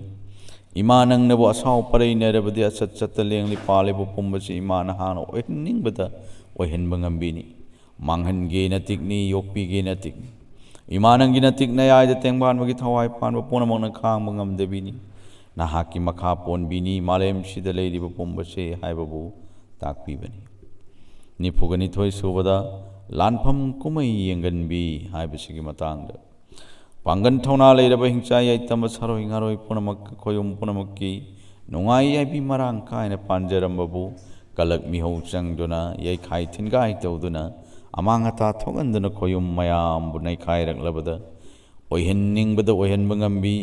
ꯏꯃꯥ ꯅꯪꯅꯕꯨ ꯑꯁꯥꯎ ꯄꯔꯩꯅꯔꯕꯗꯤ ꯑꯆꯠ ꯆꯠꯇ ꯂꯦꯡꯂꯤ ꯄꯥꯜꯂꯤꯕ ꯄꯨꯝꯕꯁꯤ ꯏꯃꯥ ꯅꯍꯥꯛꯅ ꯑꯣꯏꯍꯟꯅꯤꯡꯕꯗ ꯑꯣꯏꯍꯟꯕ ꯉꯝꯕꯤꯅꯤ꯫ ꯃꯥꯡꯍꯟꯒꯦ ꯅꯇꯤꯛꯅꯤ, ꯌꯣꯛꯄꯤꯒꯦ ꯅꯇꯤꯛꯅꯤ꯫ ꯏꯃꯥ ꯅꯪꯒꯤ ꯅꯇꯤꯛ ꯅꯌꯥꯏꯗ ꯇꯦꯡꯕꯥꯟꯕꯒꯤ ꯊꯋꯥꯏ ꯄꯥꯟꯕ ꯄꯨꯝꯅꯃꯛꯅ ꯈꯥꯡꯕ ꯉꯝꯗꯕꯤꯅꯤ꯫ ꯅꯍꯥꯛꯀꯤ ꯃꯈꯥ ꯄꯣꯟꯕꯤꯅꯤ ꯃꯥꯂꯦꯝꯁꯤꯗ ꯂꯩꯔꯤꯕ ꯄꯨꯝꯕꯁꯦ ꯍꯥꯏꯕꯕꯨ ꯇꯥꯛꯄꯤꯕꯅꯤ꯫ ꯅꯤꯐꯨꯒ ꯅꯤꯊꯣꯏ ꯁꯨꯕꯗ ꯂꯥꯟꯐꯝ ꯀꯨꯝꯍꯩ ꯌꯦꯡꯒꯟꯕꯤ ꯍꯥꯏꯕꯁꯤꯒꯤ ꯃꯇꯥꯡꯗ ꯄꯥꯡꯒꯜ ꯊꯧꯅꯥ ꯂꯩꯔꯕ ꯍꯤꯡꯆꯥ ꯌꯥꯏꯇꯝꯕ ꯁꯥꯔꯣꯏ ꯉꯥꯔꯣꯏ ꯄꯨꯝꯅꯃꯛ, ꯈꯣꯌꯨꯝ ꯄꯨꯝꯅꯃꯛꯀꯤ ꯅꯨꯡꯉꯥꯏ ꯌꯥꯏꯕꯤ ꯃꯔꯥꯡ ꯀꯥꯏꯅ ꯄꯥꯟꯖꯔꯝꯕꯕꯨ ꯀꯂꯛ ꯃꯤꯍꯧ ꯆꯪꯗꯨꯅ ꯌꯩꯈꯥꯏ ꯊꯤꯟꯒꯥꯏ ꯇꯧꯗꯨꯅ ꯑꯃꯥꯡ ꯑꯇꯥ ꯊꯣꯛꯍꯟꯗꯨꯅ ꯈꯣꯌꯨꯝ ꯃꯌꯥꯝꯕꯨ ꯅꯩꯈꯥꯏꯔꯛꯂꯕꯗ ꯑꯣꯏꯍꯟꯅꯤꯡꯕꯗ ꯑꯣꯏꯍꯟꯕ ꯉꯝꯕꯤ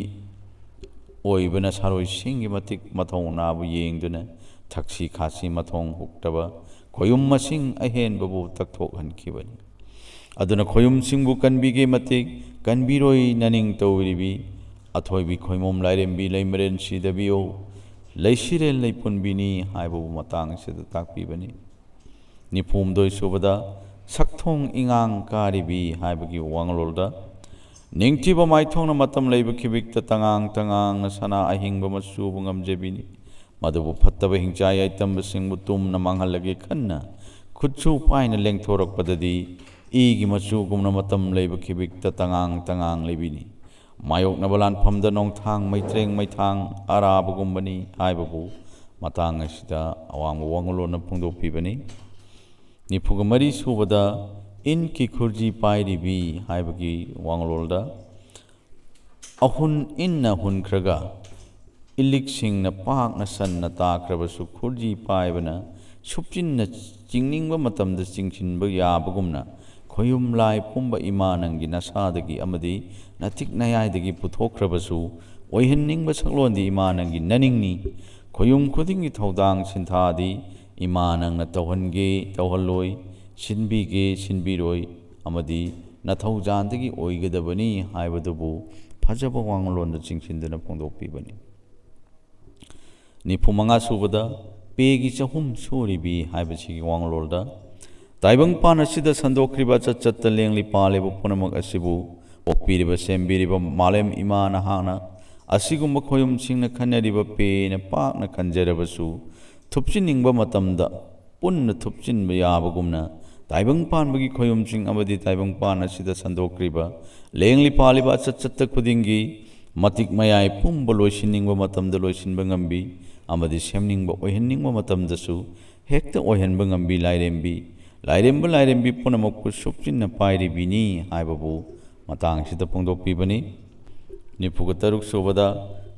ꯑꯣꯏꯕꯅ ꯁꯥꯔꯣꯏꯁꯤꯡꯒꯤ ꯃꯇꯤꯛ ꯃꯊꯧꯅꯥꯕꯨ ꯌꯦꯡꯗꯨꯅ ꯊꯛꯁꯤ ꯈꯥꯁꯤ ꯃꯊꯣꯡ ꯍꯨꯛꯇꯕ ꯈꯣꯌꯨꯝ ꯃꯁꯤꯡ ꯑꯍꯦꯟꯕꯕꯨ ꯇꯛꯊꯣꯛꯍꯟꯈꯤꯕꯅꯤ꯫ ꯑꯗꯨꯅ ꯈꯣꯌꯨꯝꯁꯤꯡꯕꯨ ꯀꯟꯕꯤꯒꯦ ꯃꯇꯤꯛ ꯀꯟꯕꯤꯔꯣꯏ ꯅꯅꯤꯡ ꯇꯧꯔꯤꯕꯤ ꯑꯊꯣꯏꯕꯤ ꯈꯣꯏꯃꯣꯝ ꯂꯥꯏꯔꯦꯝꯕꯤ ꯂꯩꯃꯔꯦꯟ ꯁꯤꯗꯕꯤꯌꯣ ꯂꯩꯁꯤꯔꯦꯜ ꯂꯩꯄꯨꯟꯕꯤꯅꯤ ꯍꯥꯏꯕꯕꯨ ꯃꯇꯥꯡ ꯑꯁꯤꯗ ꯇꯥꯛꯄꯤꯕꯅꯤ꯫ ꯅꯤꯐꯨꯍꯨꯝꯗꯣꯏ ꯁꯨꯕꯗ ꯁꯛꯊꯣꯡ ꯏꯉꯥꯡ ꯀꯥꯔꯤꯕꯤ ꯍꯥꯏꯕꯒꯤ ꯋꯥꯡꯂꯣꯜꯗ ꯅꯤꯡꯊꯤꯕ ꯃꯥꯏꯊꯣꯡꯅ ꯃꯇꯝ ꯂꯩꯕ ꯈꯤꯕꯤꯛꯇ ꯇꯉꯥꯡ ꯇꯉꯥꯡꯅ ꯁꯅꯥ ꯑꯍꯤꯡꯕ ꯃꯆꯨꯕꯨ ꯉꯝꯖꯕꯤꯅꯤ꯫ ꯃꯗꯨꯕꯨ ꯐꯠꯇꯕ ꯍꯤꯡꯆꯥ ꯌꯥꯏꯇꯝꯕꯁꯤꯡꯕꯨ ꯇꯨꯝꯅ ꯃꯥꯡꯍꯜꯂꯒꯦ ꯈꯟꯅ ꯈꯨꯠꯁꯨ ꯄꯥꯏꯅ ꯂꯦꯡꯊꯣꯔꯛꯄꯗꯗꯤ ꯏꯒꯤ ꯃꯆꯨꯒꯨꯝꯅ ꯃꯇꯝ ꯂꯩꯕ ꯈꯤꯕꯤꯛꯇ ꯇꯉꯥꯡ ꯇꯉꯥꯡ ꯂꯩꯕꯤꯅꯤ꯫ ꯃꯥꯌꯣꯛꯅꯕ ꯂꯥꯟꯐꯝꯗ ꯅꯣꯡꯊꯥꯡ ꯃꯩꯇ꯭ꯔꯦꯡ ꯃꯩꯊꯥꯡ ꯑꯔꯥꯕꯒꯨꯝꯕꯅꯤ ꯍꯥꯏꯕꯕꯨ ꯃꯇꯥꯡ ꯑꯁꯤꯗ ꯑꯋꯥꯡꯕ ꯋꯥꯉꯨꯂꯣꯟꯅ ꯐꯣꯡꯗꯣꯛꯄꯤꯕꯅꯤ꯫ ꯅꯤꯐꯨꯒ ꯃꯔꯤ ꯁꯨꯕꯗ ꯏꯟꯀꯤ ꯈꯨꯔꯖꯤ ꯄꯥꯏꯔꯤꯕꯤ ꯍꯥꯏꯕꯒꯤ ꯋꯥꯉꯂꯣꯜꯗ ꯑꯍꯨꯟ ꯏꯟꯅ ꯍꯨꯟꯈ꯭ꯔꯒ ꯏꯂꯤꯛꯁꯤꯡꯅ ꯄꯥꯛꯅ ꯁꯟꯅ ꯇꯥꯈ꯭ꯔꯕꯁꯨ ꯈꯨꯔꯖꯤ ꯄꯥꯏꯕꯅ ꯁꯨꯞꯆꯤꯟꯅ ꯆꯤꯡꯅꯤꯡꯕ ꯃꯇꯝꯗ ꯆꯤꯡꯁꯤꯟꯕ ꯌꯥꯕꯒꯨꯝꯅ ꯈꯣꯌꯨꯝ ꯂꯥꯏ ꯄꯨꯝꯕ ꯏꯃꯥ ꯅꯪꯒꯤ ꯅꯁꯥꯗꯒꯤ ꯑꯃꯗꯤ ꯅꯇꯤꯛ ꯅꯌꯥꯏꯗꯒꯤ ꯄꯨꯊꯣꯛꯈ꯭ꯔꯕꯁꯨ ꯑꯣꯏꯍꯟꯅꯤꯡꯕ ꯁꯛꯂꯣꯟꯗꯤ ꯏꯃꯥ ꯅꯪꯒꯤ ꯅꯅꯤꯡꯅꯤ꯫ ꯈꯣꯌꯨꯝ ꯈꯨꯗꯤꯡꯒꯤ ꯊꯧꯗꯥꯡ ꯁꯤꯟꯊꯥꯗꯤ ꯏꯃꯥ ꯅꯪꯅ ꯇꯧꯍꯟꯒꯦ ꯇꯧꯍꯜꯂꯣꯏ, ꯁꯤꯟꯕꯤꯒꯦ ꯁꯤꯟꯕꯤꯔꯣꯏ ꯑꯃꯗꯤ ꯅꯊꯧꯖꯥꯟꯗꯒꯤ ꯑꯣꯏꯒꯗꯕꯅꯤ ꯍꯥꯏꯕꯗꯨꯕꯨ ꯐꯖꯕ ꯋꯥꯉꯂꯣꯟꯗ ꯆꯤꯡꯁꯤꯟꯗꯨꯅ ꯐꯣꯡꯗꯣꯛꯄꯤꯕꯅꯤ꯫ ꯅꯤꯐꯨ ꯃꯉꯥ ꯁꯨꯕꯗ ꯄꯦꯒꯤ ꯆꯍꯨꯝ ꯁꯨꯔꯤꯕꯤ ꯍꯥꯏꯕꯁꯤꯒꯤ ꯋꯥꯉꯂꯣꯟꯗ ꯇꯥꯏꯕꯪꯄꯥꯟ ꯑꯁꯤꯗ ꯁꯟꯗꯣꯛꯈ꯭ꯔꯤꯕ ꯑꯆꯠ ꯆꯠꯇ ꯂꯦꯡꯂꯤ ꯄꯥꯜꯂꯤꯕ ꯄꯨꯝꯅꯃꯛ ꯑꯁꯤꯕꯨ ꯄꯣꯛꯄꯤꯔꯤꯕ ꯁꯦꯝꯕꯤꯔꯤꯕ ꯃꯥꯂꯦꯝ ꯏꯃꯥ ꯅꯍꯥꯛꯅ ꯑꯁꯤꯒꯨꯝꯕ ꯈꯣꯌꯨꯝꯁꯤꯡꯅ ꯈꯟꯅꯔꯤꯕ ꯄꯦꯅ ꯄꯥꯛꯅ ꯈꯟꯖꯔꯕꯁꯨ ꯊꯨꯞꯆꯤꯟꯅꯤꯡꯕ ꯃꯇꯝꯗ ꯄꯨꯟꯅ ꯊꯨꯞꯆꯤꯟꯕ ꯌꯥꯕꯒꯨꯝꯅ ꯇꯥꯏꯕꯪ ꯄꯥꯟꯕꯒꯤ ꯈꯣꯌꯨꯝꯁꯤꯡ ꯑꯃꯗꯤ ꯇꯥꯏꯕꯪ ꯄꯥꯟ ꯑꯁꯤꯗ ꯁꯟꯗꯣꯛꯈ꯭ꯔꯤꯕ ꯂꯦꯡꯂꯤ ꯄꯥꯜꯂꯤꯕ ꯑꯆꯠ ꯆꯠꯇ ꯈꯨꯗꯤꯡꯒꯤ ꯃꯇꯤꯛ ꯃꯌꯥꯏ ꯄꯨꯝꯕ ꯂꯣꯏꯁꯤꯟꯅꯤꯡꯕ ꯃꯇꯝꯗ ꯂꯣꯏꯁꯤꯟꯕ ꯉꯝꯕꯤ ꯑꯃꯗꯤ ꯁꯦꯝꯅꯤꯡꯕ ꯑꯣꯏꯍꯟꯅꯤꯡꯕ ꯃꯇꯝꯗꯁꯨ ꯍꯦꯛꯇ ꯑꯣꯏꯍꯟꯕ ꯉꯝꯕꯤ ꯂꯥꯏꯔꯦꯝꯕꯤ꯫ ꯂꯥꯏꯔꯦꯝꯕ ꯂꯥꯏꯔꯦꯝꯕꯤ ꯄꯨꯝꯅꯃꯛꯄꯨ ꯁꯨꯞꯆꯤꯟꯅ ꯄꯥꯏꯔꯤꯕꯤꯅꯤ ꯍꯥꯏꯕꯕꯨ ꯃꯇꯥꯡ ꯑꯁꯤꯗ ꯐꯣꯡꯗꯣꯛꯄꯤꯕꯅꯤ꯫ ꯅꯤꯐꯨꯒ ꯇꯔꯨꯛ ꯁꯨꯕꯗ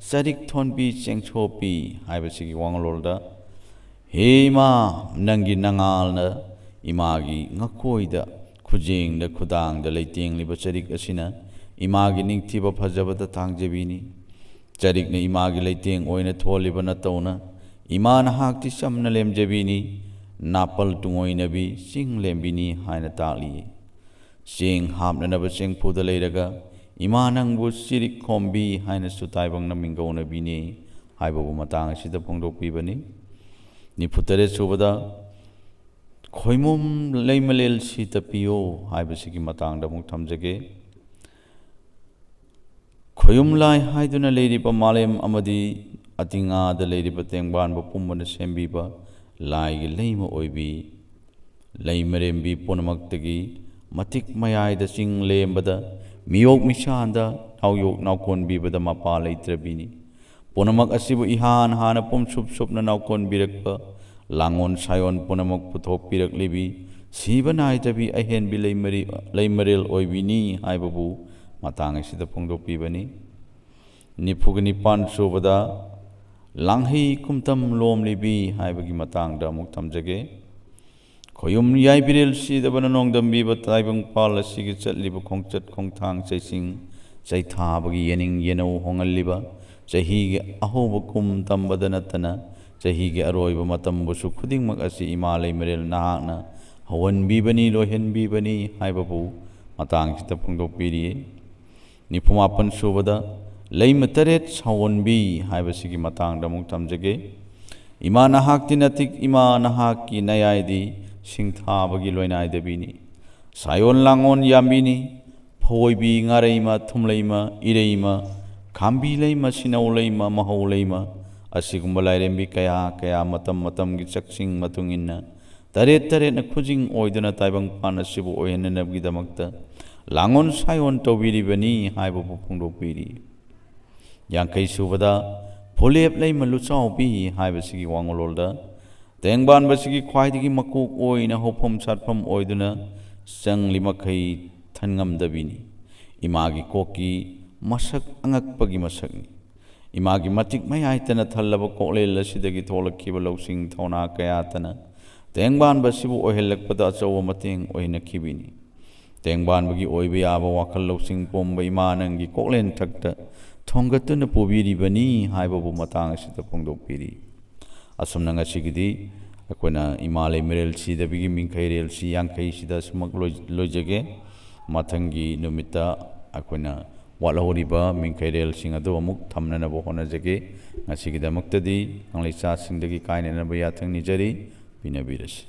ꯆꯔꯤꯛ ꯊꯣꯟꯕꯤ ꯆꯦꯡꯁꯣꯞꯄꯤ ꯍꯥꯏꯕꯁꯤꯒꯤ ꯋꯥꯉꯂꯣꯜꯗ, "ꯍꯦ ꯏꯃꯥ, ꯅꯪꯒꯤ ꯅꯉꯥꯜꯅ ꯏꯃꯥꯒꯤ ꯉꯛꯀꯣꯏꯗ, ꯈꯨꯖꯦꯡꯗ, ꯈꯨꯗꯥꯡꯗ ꯂꯩꯇꯦꯡꯂꯤꯕ ꯆꯔꯤꯛ ꯑꯁꯤꯅ ꯏꯃꯥꯒꯤ ꯅꯤꯡꯊꯤꯕ ꯐꯖꯕꯗ ꯇꯥꯡꯖꯕꯤꯅꯤ꯫ ꯆꯔꯤꯛꯅ ꯏꯃꯥꯒꯤ ꯂꯩꯇꯦꯡ ꯑꯣꯏꯅ ꯊꯣꯜꯂꯤꯕ ꯅꯇꯧꯅ ꯏꯃꯥ ꯅꯍꯥꯛꯇꯤ ꯆꯝꯅ ꯂꯦꯝꯖꯕꯤꯅꯤ, ꯅꯥꯄꯜ ꯇꯨꯡꯑꯣꯏꯅꯕꯤ ꯆꯤꯡ ꯂꯦꯝꯕꯤꯅꯤ" ꯍꯥꯏꯅ ꯇꯥꯛꯂꯤ꯫ ꯆꯦꯡ ꯍꯥꯞꯅꯅꯕ ꯆꯦꯡꯐꯨꯗ ꯂꯩꯔꯒ ꯏꯃꯥ ꯅꯪꯕꯨ ꯆꯤꯔꯤꯛ ꯈꯣꯝꯕꯤ ꯍꯥꯏꯅꯁꯨ ꯇꯥꯏꯕꯪꯅ ꯃꯤꯡꯒꯧꯅꯕꯤꯅꯤ ꯍꯥꯏꯕꯕꯨ ꯃꯇꯥꯡ ꯑꯁꯤꯗ ꯐꯣꯡꯗꯣꯛꯄꯤꯕꯅꯤ꯫ ꯅꯤꯐꯨꯇꯔꯦꯠ ꯁꯨꯕꯗ "ꯈꯣꯏꯃꯨꯝ ꯂꯩꯃꯂꯦꯜ ꯁꯤꯇ ꯄꯤꯌꯣ" ꯍꯥꯏꯕꯁꯤꯒꯤ ꯃꯇꯥꯡꯗ ꯑꯃꯨꯛ ꯊꯝꯖꯒꯦ꯫ ꯈꯣꯌꯨꯝ ꯂꯥꯏ ꯍꯥꯏꯗꯨꯅ ꯂꯩꯔꯤꯕ ꯃꯥꯂꯦꯝ ꯑꯃꯗꯤ ꯑꯇꯤꯉꯥꯗ ꯂꯩꯔꯤꯕ ꯇꯦꯡꯕꯥꯟꯕ ꯄꯨꯝꯕꯅ ꯁꯦꯝꯕꯤꯕ ꯂꯥꯏꯒꯤ ꯂꯩꯃ ꯑꯣꯏꯕꯤ, ꯂꯩꯃꯔꯦꯝꯕꯤ ꯄꯨꯝꯅꯃꯛꯇꯒꯤ ꯃꯇꯤꯛ ꯃꯌꯥꯏꯗ ꯆꯤꯡ ꯂꯦꯝꯕꯗ, ꯃꯤꯌꯣꯛ ꯃꯤꯁꯥꯟꯗ ꯅꯥꯎꯌꯣꯛ ꯅꯥꯎꯀꯣꯟꯕꯤꯕꯗ ꯃꯄꯥ ꯂꯩꯇ꯭ꯔꯕꯤꯅꯤ꯫ ꯄꯨꯝꯅꯃꯛ ꯑꯁꯤꯕꯨ ꯏꯍꯥꯟ ꯍꯥꯟꯅ ꯄꯨꯝꯁꯨꯞ ꯁꯨꯞꯅ ꯅꯥꯎꯀꯣꯟꯕꯤꯔꯛꯄ ꯂꯥꯡꯑꯣꯟ ꯁꯥꯏꯑꯣꯟ ꯄꯨꯝꯅꯃꯛ ꯄꯨꯊꯣꯛꯄꯤꯔꯛꯂꯤꯕꯤ ꯁꯤꯕ ꯅꯥꯏꯗꯕꯤ ꯑꯍꯦꯟꯕꯤ ꯂꯩꯃꯔꯤ-, ꯂꯩꯃꯔꯦꯜ ꯑꯣꯏꯕꯤꯅꯤ ꯍꯥꯏꯕꯕꯨ ꯃꯇꯥꯡ ꯑꯁꯤꯗ ꯐꯣꯡꯗꯣꯛꯄꯤꯕꯅꯤ꯫ ꯅꯤꯐꯨꯒ ꯅꯤꯄꯥꯟ ꯁꯨꯕꯗ ꯂꯥꯡꯍꯩ ꯀꯨꯝꯇꯝ ꯂꯣꯝꯂꯤꯕꯤ ꯍꯥꯏꯕꯒꯤ ꯃꯇꯥꯡꯗ ꯑꯃꯨꯛ ꯊꯝꯖꯒꯦ꯫ ꯈꯣꯌꯨꯝ ꯌꯥꯏꯕꯤꯔꯦꯜ ꯁꯤꯗꯕꯅ ꯅꯣꯡꯗꯝꯕꯤꯕ ꯇꯥꯏꯕꯪꯄꯥꯜ ꯑꯁꯤꯒꯤ ꯆꯠꯂꯤꯕ ꯈꯣꯡꯆꯠ ꯈꯣꯡꯊꯥꯡ ꯆꯩꯁꯤꯡ ꯆꯩꯊꯥꯕꯒꯤ ꯌꯦꯅꯤꯡ ꯌꯦꯅꯧ ꯍꯣꯡꯍꯜꯂꯤꯕ, ꯆꯍꯤꯒꯤ ꯑꯍꯧꯕ ꯀꯨꯝ ꯇꯝꯕꯗ ꯅꯠꯇꯅ ꯆꯍꯤꯒꯤ ꯑꯔꯣꯏꯕ ꯃꯇꯝꯕꯨꯁꯨ ꯈꯨꯗꯤꯡꯃꯛ ꯑꯁꯤ ꯏꯃꯥ ꯂꯩꯃꯔꯦꯜ ꯅꯍꯥꯛꯅ ꯍꯧꯍꯟꯕꯤꯕꯅꯤ, ꯂꯣꯏꯍꯟꯕꯤꯕꯅꯤ ꯍꯥꯏꯕꯕꯨ ꯃꯇꯥꯡꯁꯤꯗ ꯐꯣꯡꯗꯣꯛꯄꯤꯔꯤ꯫ ꯅꯤꯐꯨꯃꯥꯄꯟ ꯁꯨꯕꯗ ꯂꯩꯃ ꯇꯔꯦꯠ ꯁꯥꯎꯑꯣꯟꯕꯤ ꯍꯥꯏꯕꯁꯤꯒꯤ ꯃꯇꯥꯡꯗ ꯑꯃꯨꯛ ꯊꯝꯖꯒꯦ꯫ ꯏꯃꯥ ꯅꯍꯥꯛꯇꯤ ꯅꯇꯤꯛ, ꯏꯃꯥ ꯅꯍꯥꯛꯀꯤ ꯅꯌꯥꯏꯗꯤ ꯁꯤꯡꯊꯥꯕꯒꯤ ꯂꯣꯏꯅꯥꯏꯗꯕꯤꯅꯤ꯫ ꯁꯥꯏꯑꯣꯟ ꯂꯥꯡꯑꯣꯟ ꯌꯥꯝꯕꯤꯅꯤ, ꯐꯑꯣꯏꯕꯤ, ꯉꯥꯔꯩꯃ, ꯊꯨꯝꯂꯩꯃ, ꯏꯔꯩꯃ, ꯈꯥꯝꯕꯤ ꯂꯩꯃ, ꯁꯤꯅꯧ ꯂꯩꯃ, ꯃꯍꯧ ꯂꯩꯃ, ꯑꯁꯤꯒꯨꯝꯕ ꯂꯥꯏꯔꯦꯝꯕꯤ ꯀꯌꯥ ꯀꯌꯥ ꯃꯇꯝ ꯃꯇꯝꯒꯤ ꯆꯥꯛꯁꯤꯡ ꯃꯇꯨꯡ ꯏꯟꯅ ꯇꯔꯦꯠ ꯇꯔꯦꯠꯅ ꯈꯨꯖꯤꯡ ꯑꯣꯏꯗꯨꯅ ꯇꯥꯏꯕꯪꯄꯥꯟ ꯑꯁꯤꯕꯨ ꯑꯣꯏꯍꯟꯅꯅꯕꯒꯤꯗꯃꯛꯇ ꯂꯥꯡꯑꯣꯟ ꯁꯥꯏꯑꯣꯟ ꯇꯧꯕꯤꯔꯤꯕꯅꯤ ꯍꯥꯏꯕꯕꯨ ꯐꯣꯡꯗꯣꯛꯄꯤꯔꯤ꯫ ꯌꯥꯡꯈꯩ ꯁꯨꯕꯗ ꯐꯨꯂꯦꯞ ꯂꯩꯃ ꯂꯨꯆꯥꯎꯕꯤ ꯍꯥꯏꯕꯁꯤꯒꯤ ꯋꯥꯉꯂꯣꯜꯗ ꯇꯦꯡꯕꯥꯟꯕꯁꯤꯒꯤ ꯈ꯭ꯋꯥꯏꯗꯒꯤ ꯃꯀꯣꯛ ꯑꯣꯏꯅ ꯍꯧꯐꯝ ꯁꯥꯠꯐꯝ ꯑꯣꯏꯗꯨꯅ ꯆꯪꯂꯤ ꯃꯈꯩ ꯊꯟꯉꯝꯗꯕꯤꯅꯤ꯫ ꯏꯃꯥꯒꯤ ꯀꯣꯛꯀꯤ ꯃꯁꯛ ꯑꯉꯛꯄꯒꯤ ꯃꯁꯛꯅꯤ꯫ ꯏꯃꯥꯒꯤ ꯃꯇꯤꯛ ꯃꯌꯥꯏꯇꯅ ꯊꯜꯂꯕ ꯀꯣꯛꯂꯦꯟ ꯑꯁꯤꯗꯒꯤ ꯊꯣꯛꯂꯛꯈꯤꯕ ꯂꯧꯁꯤꯡ ꯊꯧꯅꯥ ꯀꯌꯥꯇꯅ ꯇꯦꯡꯕꯥꯟꯕ ꯑꯁꯤꯕꯨ ꯑꯣꯏꯍꯜꯂꯛꯄꯗ ꯑꯆꯧꯕ ꯃꯇꯦꯡ ꯑꯣꯏꯅꯈꯤꯕꯅꯤ꯫ ꯇꯦꯡꯕꯥꯟꯕꯒꯤ ꯑꯣꯏꯕ ꯌꯥꯕ ꯋꯥꯈꯜ ꯂꯧꯁꯤꯡ ꯄꯣꯝꯕ ꯏꯃꯥ ꯅꯪꯒꯤ ꯀꯣꯛꯂꯦꯟ ꯊꯛꯇ ꯊꯣꯡꯒꯠꯇꯨꯅ ꯄꯨꯕꯤꯔꯤꯕꯅꯤ ꯍꯥꯏꯕꯕꯨ ꯃꯇꯥꯡ ꯑꯁꯤꯗ ꯐꯣꯡꯗꯣꯛꯄꯤꯔꯤ꯫ ꯑꯁꯨꯝꯅ ꯉꯁꯤꯒꯤꯗꯤ ꯑꯩꯈꯣꯏꯅ ꯏꯃꯥ ꯂꯩꯃꯔꯦꯜ ꯁꯤꯗꯕꯤꯒꯤ ꯃꯤꯡꯈꯩꯔꯦꯜꯁꯤ ꯌꯥꯡꯈꯩꯁꯤꯗ ꯑꯁꯨꯃꯛ ꯂꯣꯏ-, ꯂꯣꯏꯖꯒꯦ꯫ ꯃꯊꯪꯒꯤ ꯅꯨꯃꯤꯠꯇ ꯑꯩꯈꯣꯏꯅ ꯋꯥꯠꯍꯧꯔꯤꯕ ꯃꯤꯡꯈꯩꯔꯦꯜꯁꯤꯡ ꯑꯗꯨ ꯑꯃꯨꯛ ꯊꯝꯅꯅꯕ ꯍꯣꯠꯅꯖꯒꯦ꯫ ꯉꯁꯤꯒꯤꯗꯃꯛꯇꯗꯤ ꯀꯪꯂꯩꯆꯥꯁꯤꯡꯗꯒꯤ ꯀꯥꯏꯅꯅꯕ ꯌꯥꯊꯪ ꯅꯤꯖꯔꯤ꯫ ꯄꯤꯅꯕꯤꯔꯁꯤ꯫